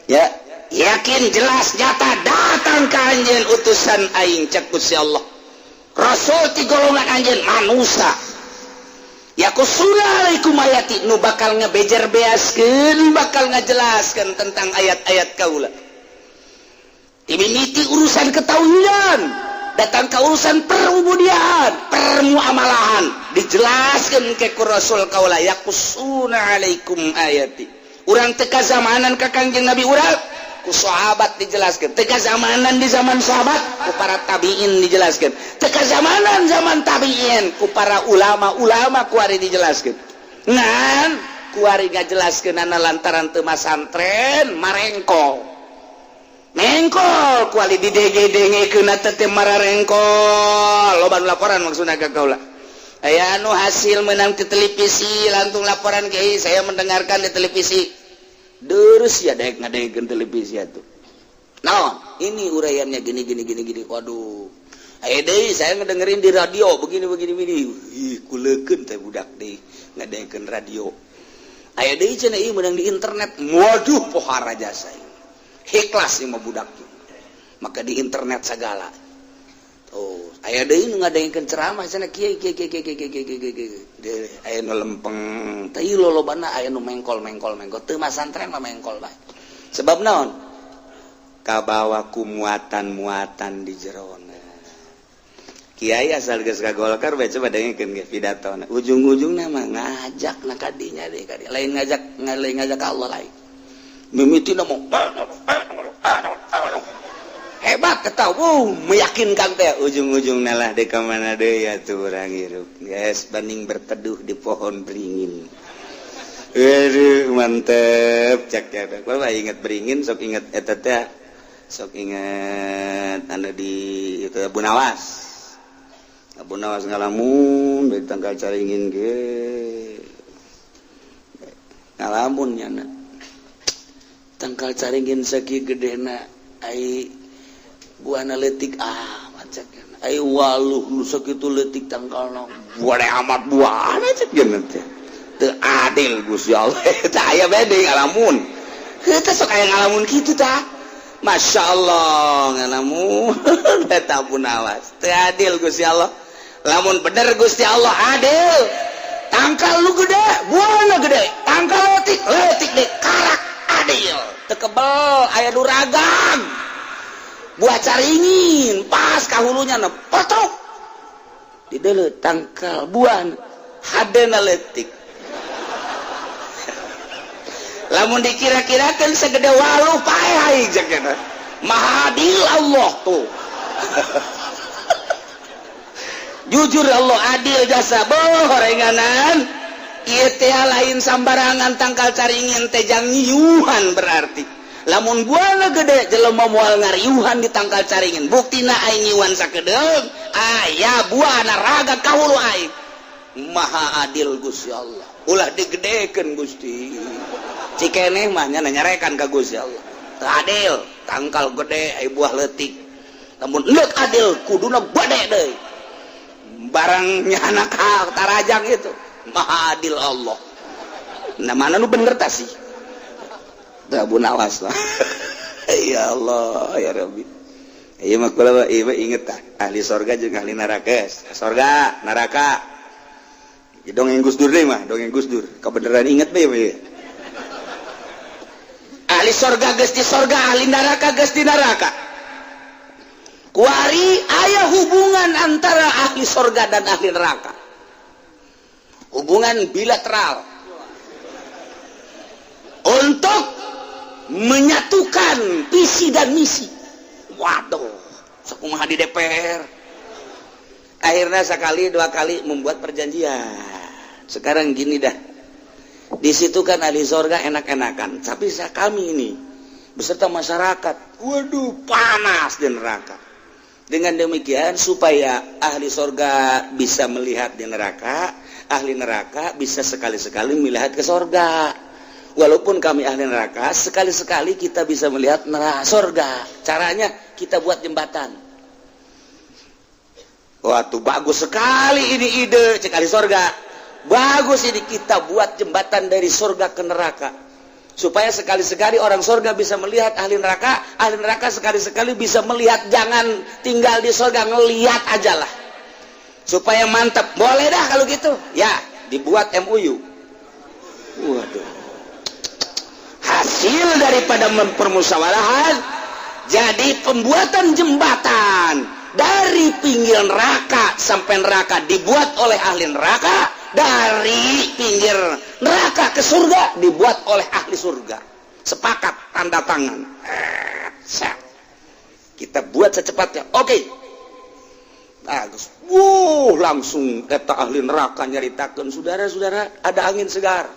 ya, yakin jelas nyata datang ke anjeun utusan aing, cek Gusti Allah, Rasul ti golongan anjeun manusia, yaqussuna alaikum ayati, nu bakal ngebejer beaskeun, bakal ngajelaskeun tentang ayat-ayat kaula. Dimimiti urusan ketauhidan, datang ke urusan perubudian, permuamalahan, dijelaskan ke ku Rasul kaula. Yaqussuna alaikum ayati. Urang teka zamanan ka Kangjeng Nabi urang, ku sahabat dijelaskan. Teka zamanan di zaman sahabat, ku para tabiin dijelaskan. Teka zamanan zaman tabiin, ku para ulama-ulama kuari dijelaskan. Ngan kuari ngajelaskeun ana lantaran teu masantren, marengkol mengkol kuali didenge-dengekeun teh mararengkol. Loba nu laporan maksudna ka kaula. Aya anu hasil menang di televisi, langsung laporan, "Kiai, saya mendengarkan di televisi." Terus ya daek ngadengekeun televisi atuh naon, ini uraiannya gini gini gini gini. Waduh, aya deui, "Saya ngedengerin di radio begini begini begini." Ih, kulekeun teh budak deui ngadengekeun radio. Aya deui cenah, "Ieu menang di internet." Waduh, pohara jasa, ikhlas ieu mah budak, maka di internet segala. Oh, aya deui nu ngadengekeun ceramah cenah, "Kiai kiai kiai kiai kiai kiai kiai kiai." Aya nu lempeng teh, lolobana aya nu mengkol mengkol mengkol. Teu masantren mah mengkol bae. Sebab naon? Kabawa ku muatan-muatan di jerona. Kiai asal geus ka Golkar bae, coba dengekeun ge pidatona, ujung-ujungna mah ngajak na kadinya deui, kadi lain ngajak, lain ngajak ka Allah, lain. Mimitina mau hebat eta, wow, meyakinkan teh, ujung-ujung lah dek ka mana deui atuh urang hirup, guys, banding berteduh di pohon beringin. Aduh, mantep cak ya. Kalau inget beringin sok inget eta teh, sok inget anu di itu, Abu Nawas. Abu Nawas ngalamun dari tangkal caringin ge ngalamun nyana. Tangkal caringin sakieu gedena, ai buahna leutik amat cek. Ai waluh nu sakitu leutik tangkalna, buahna amat buahna cek teh. Teu adil Gusti Allah. Tah, aya bede ngalamun. Heuh, sok aya ngalamun kitu tah. Masya Allah, ngalamun eta Abu Nawas. Teu adil Gusti Allah. Lamun bener Gusti Allah adil, tangkal lu gede, buahna gede, tangkal leutik, leutik deh, karak adil. Teu kebel aya nu ragang buah caringin, pas kahulunya na potok di deuleu tangkal buah hadena leutik. Lamun dikira-kirakan segede waluh, paeh aing cek eta. Maha adil Allah tuh. Jujur Allah adil jasa bohorenganan. Ieu teh lain sambarangan tangkal caringin teh jang nyiuhan, berarti lamun buahna gede, jelema moal ngariuhan di tangkal caringin. Buktina aing nyiuhan sakedeung, aya buahna raga ka hulu aing. Maha adil Gusti Allah, ulah digedekeun Gusti. Cikeneh mah nya nyarekan ka Gusti Allah, teu adil, tangkal gede ai buah leutik. Lamun endek adil, kuduna gede deui barangnya anak tarajang itu. Maha adil Allah. Nah, mana nu bener tah sih? Teu Abu Nawas lah. Ya Allah, ya Rabbi. Ieu mah kula ieu inget tah, ahli sorga jeung ahli neraka. Sorga, neraka. Dongeng Gus Dur deui mah, dongeng Gus Dur. Kebenaran inget bae bae. Ahli sorga geus di sorga, ahli neraka geus di neraka. Kuari aya hubungan antara ahli sorga dan ahli neraka. Hubungan bilateral untuk menyatukan visi dan misi. Waduh, sakumaha di DPR. Akhirnya sekali dua kali membuat perjanjian. Sekarang gini dah. Di situ kan ahli sorga enak-enakan, tapi kami ini beserta masyarakat, waduh, panas di neraka. Dengan demikian, supaya ahli sorga bisa melihat di neraka, ahli neraka bisa sekali-sekali melihat ke sorga. Walaupun kami ahli neraka, sekali-sekali kita bisa melihat neraka sorga. Caranya kita buat jembatan. Wah, bagus sekali ini ide, cek ahli sorga. Bagus ini, kita buat jembatan dari surga ke neraka supaya sekali-sekali orang surga bisa melihat ahli neraka, ahli neraka sekali-sekali bisa melihat, jangan tinggal di surga, ngelihat aja lah supaya mantap. Boleh dah kalau gitu ya, dibuat MOU. Waduh, hasil daripada permusyawarahan jadi pembuatan jembatan dari pinggir neraka sampai neraka dibuat oleh ahli neraka, dari pinggir neraka ke surga dibuat oleh ahli surga. Sepakat, tanda tangan, kita buat secepatnya. Oke, okay. Bagus. Wuh, langsung kata ahli neraka nyaritakan, "Saudara-saudara, ada angin segar."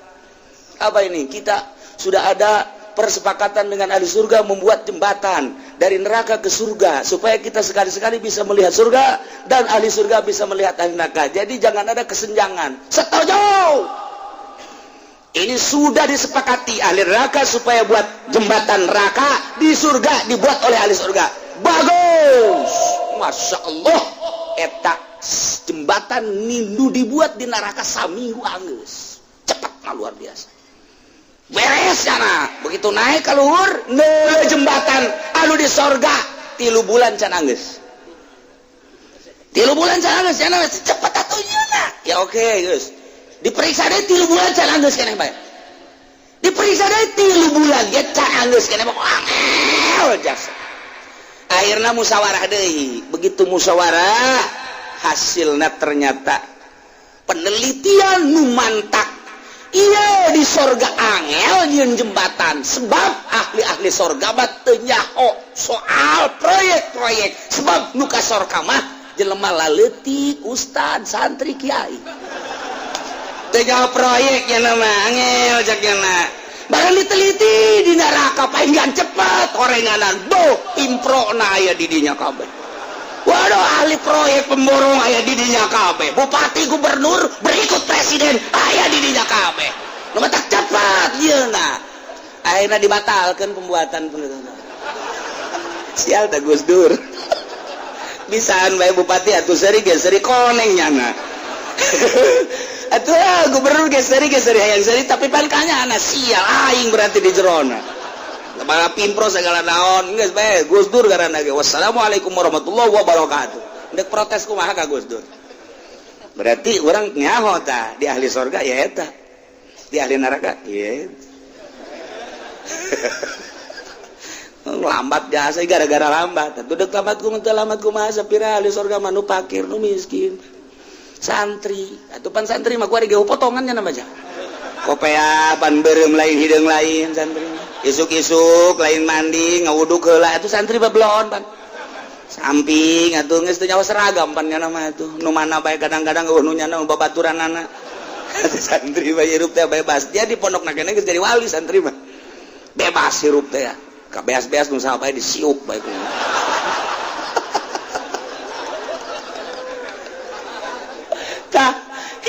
"Apa ini?" "Kita sudah ada persepakatan dengan ahli surga membuat jembatan dari neraka ke surga supaya kita sekali-sekali bisa melihat surga dan ahli surga bisa melihat ahli neraka. Jadi jangan ada kesenjangan." "Setuju." Ini sudah disepakati ahli neraka supaya buat jembatan neraka di surga dibuat oleh ahli surga. Bagus. Masya Allah, eta jembatan nindu dibuat di neraka saminggu anggeus. Cepat, luar biasa. Beres sana. Begitu naik ke luhur, ne jembatan anu di sorga 3 bulan can anggeus. 3 bulan can anggeus, can anggeus. Cepet atuh ya. Oke, okay, guys. Diperiksa deh 3 bulan can anggeus keneh bae. Diperiksa deh 3 bulan ge can anggeus keneh, angel jasa. Akhirnya musyawarah deh. Begitu musyawarah, hasilnya ternyata penelitian nu mantak iya di sorga angel nyieun jembatan, sebab ahli-ahli sorga mah teu nyaho soal proyek-proyek, sebab nu ka sorga mah jelema laleutik, ustad, santri, kiai, teu nyaho proyek nya nama angel cak nya. Barang diteliti di neraka palingan cepat orenganan do pimpro na aya di dinya kabeh. Waduh, ahli proyek pemborong aya di dinya kabeh, bupati, gubernur, berikut presiden aya di dinya kabeh. Nu tak cepat ieu na. Akhirnya dibatalkan pembuatan. Sial tak Gus Dur, bisaan bae bupati atuh seri ge seri koneng nyana atuh, ah, gubernur ge seri ge seri, hayang seri, tapi pan kanya anak sial aing berarti di jerona malah pimpro segala naon. Geus bae Gus Dur karena ge wassalamualaikum warahmatullahi wabarakatuh. Ndek protes kumaha ka Gus Dur? Berarti orang nyaho tah di ahli sorga ya, eta di ahli neraka ya lambat jasa gara-gara lambat. Atuh dek lambat kumaha, lambat kumaha, sapira ahli sorga mah nu fakir, nu miskin, santri atuh. Pan santri mah kuari ge potongannya nama aja kopea pan beureum lain, hideung lain. Santri isuk-isuk lain mandi, ngawuduk heula atuh. Santri babelon pan samping atuh, geus teu nyawa seragam pan nya mah atuh. Nu mana bae kadang-kadang eueuh nu nyana babaturanana. Santri mah hirup teh bebas. Dia di pondok keneh geus jadi wali. Santri mah bebas hirup teh ya, kabeas-beas nu saha bae disiuk bae kumaha. Tah,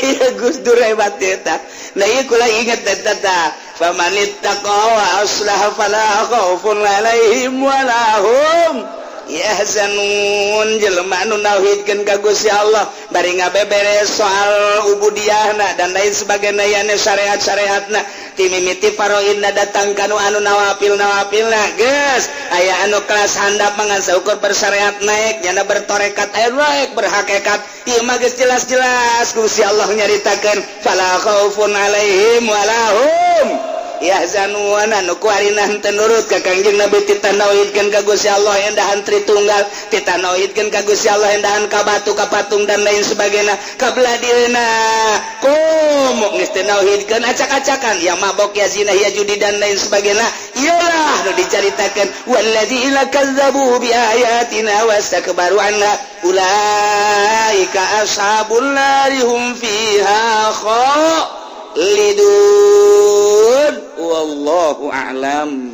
iya Gus Dur hebat eta. Nah, ieu kula inget eta tah. Famanittaqa wa aslaha fala khaufun alaihim wala hum yahzanun. Jelema anu nauhidkeun ka Gusti Allah bari ngabeberes soal ubudiyahna dan lain sebagainya, yane syariat-syariatna ti mimiti faraidna datang kanu anu nawafil nawafilna, geus aya anu kelas handap mangan saukur bersyariat naik, nyana bertorekat aya naik, berhakikat. Ieu mah geus jelas-jelas Gusti Allah nyaritakeun fala khaufun alaihim wala hum yahzanun. Anu kuarina henteu nurut ka Kangjeng Nabi, titah nauhidkeun ka Gusti Allah endahan Tritunggal, titah nauhidkeun ka Gusti Allah endahan ka batu, ka patung dan lain sebagainya, kabelah dirina komo geus teu nauhidkeun, acak-acakan, ya mabok, ya zina, ya judi dan lain sebagainya. Iyalah nu dicaritakeun walladzina kazzabu bi ayatina wastakbaru anha ulaika ashabun nari hum fiha khalidun. Wallahu a'lam.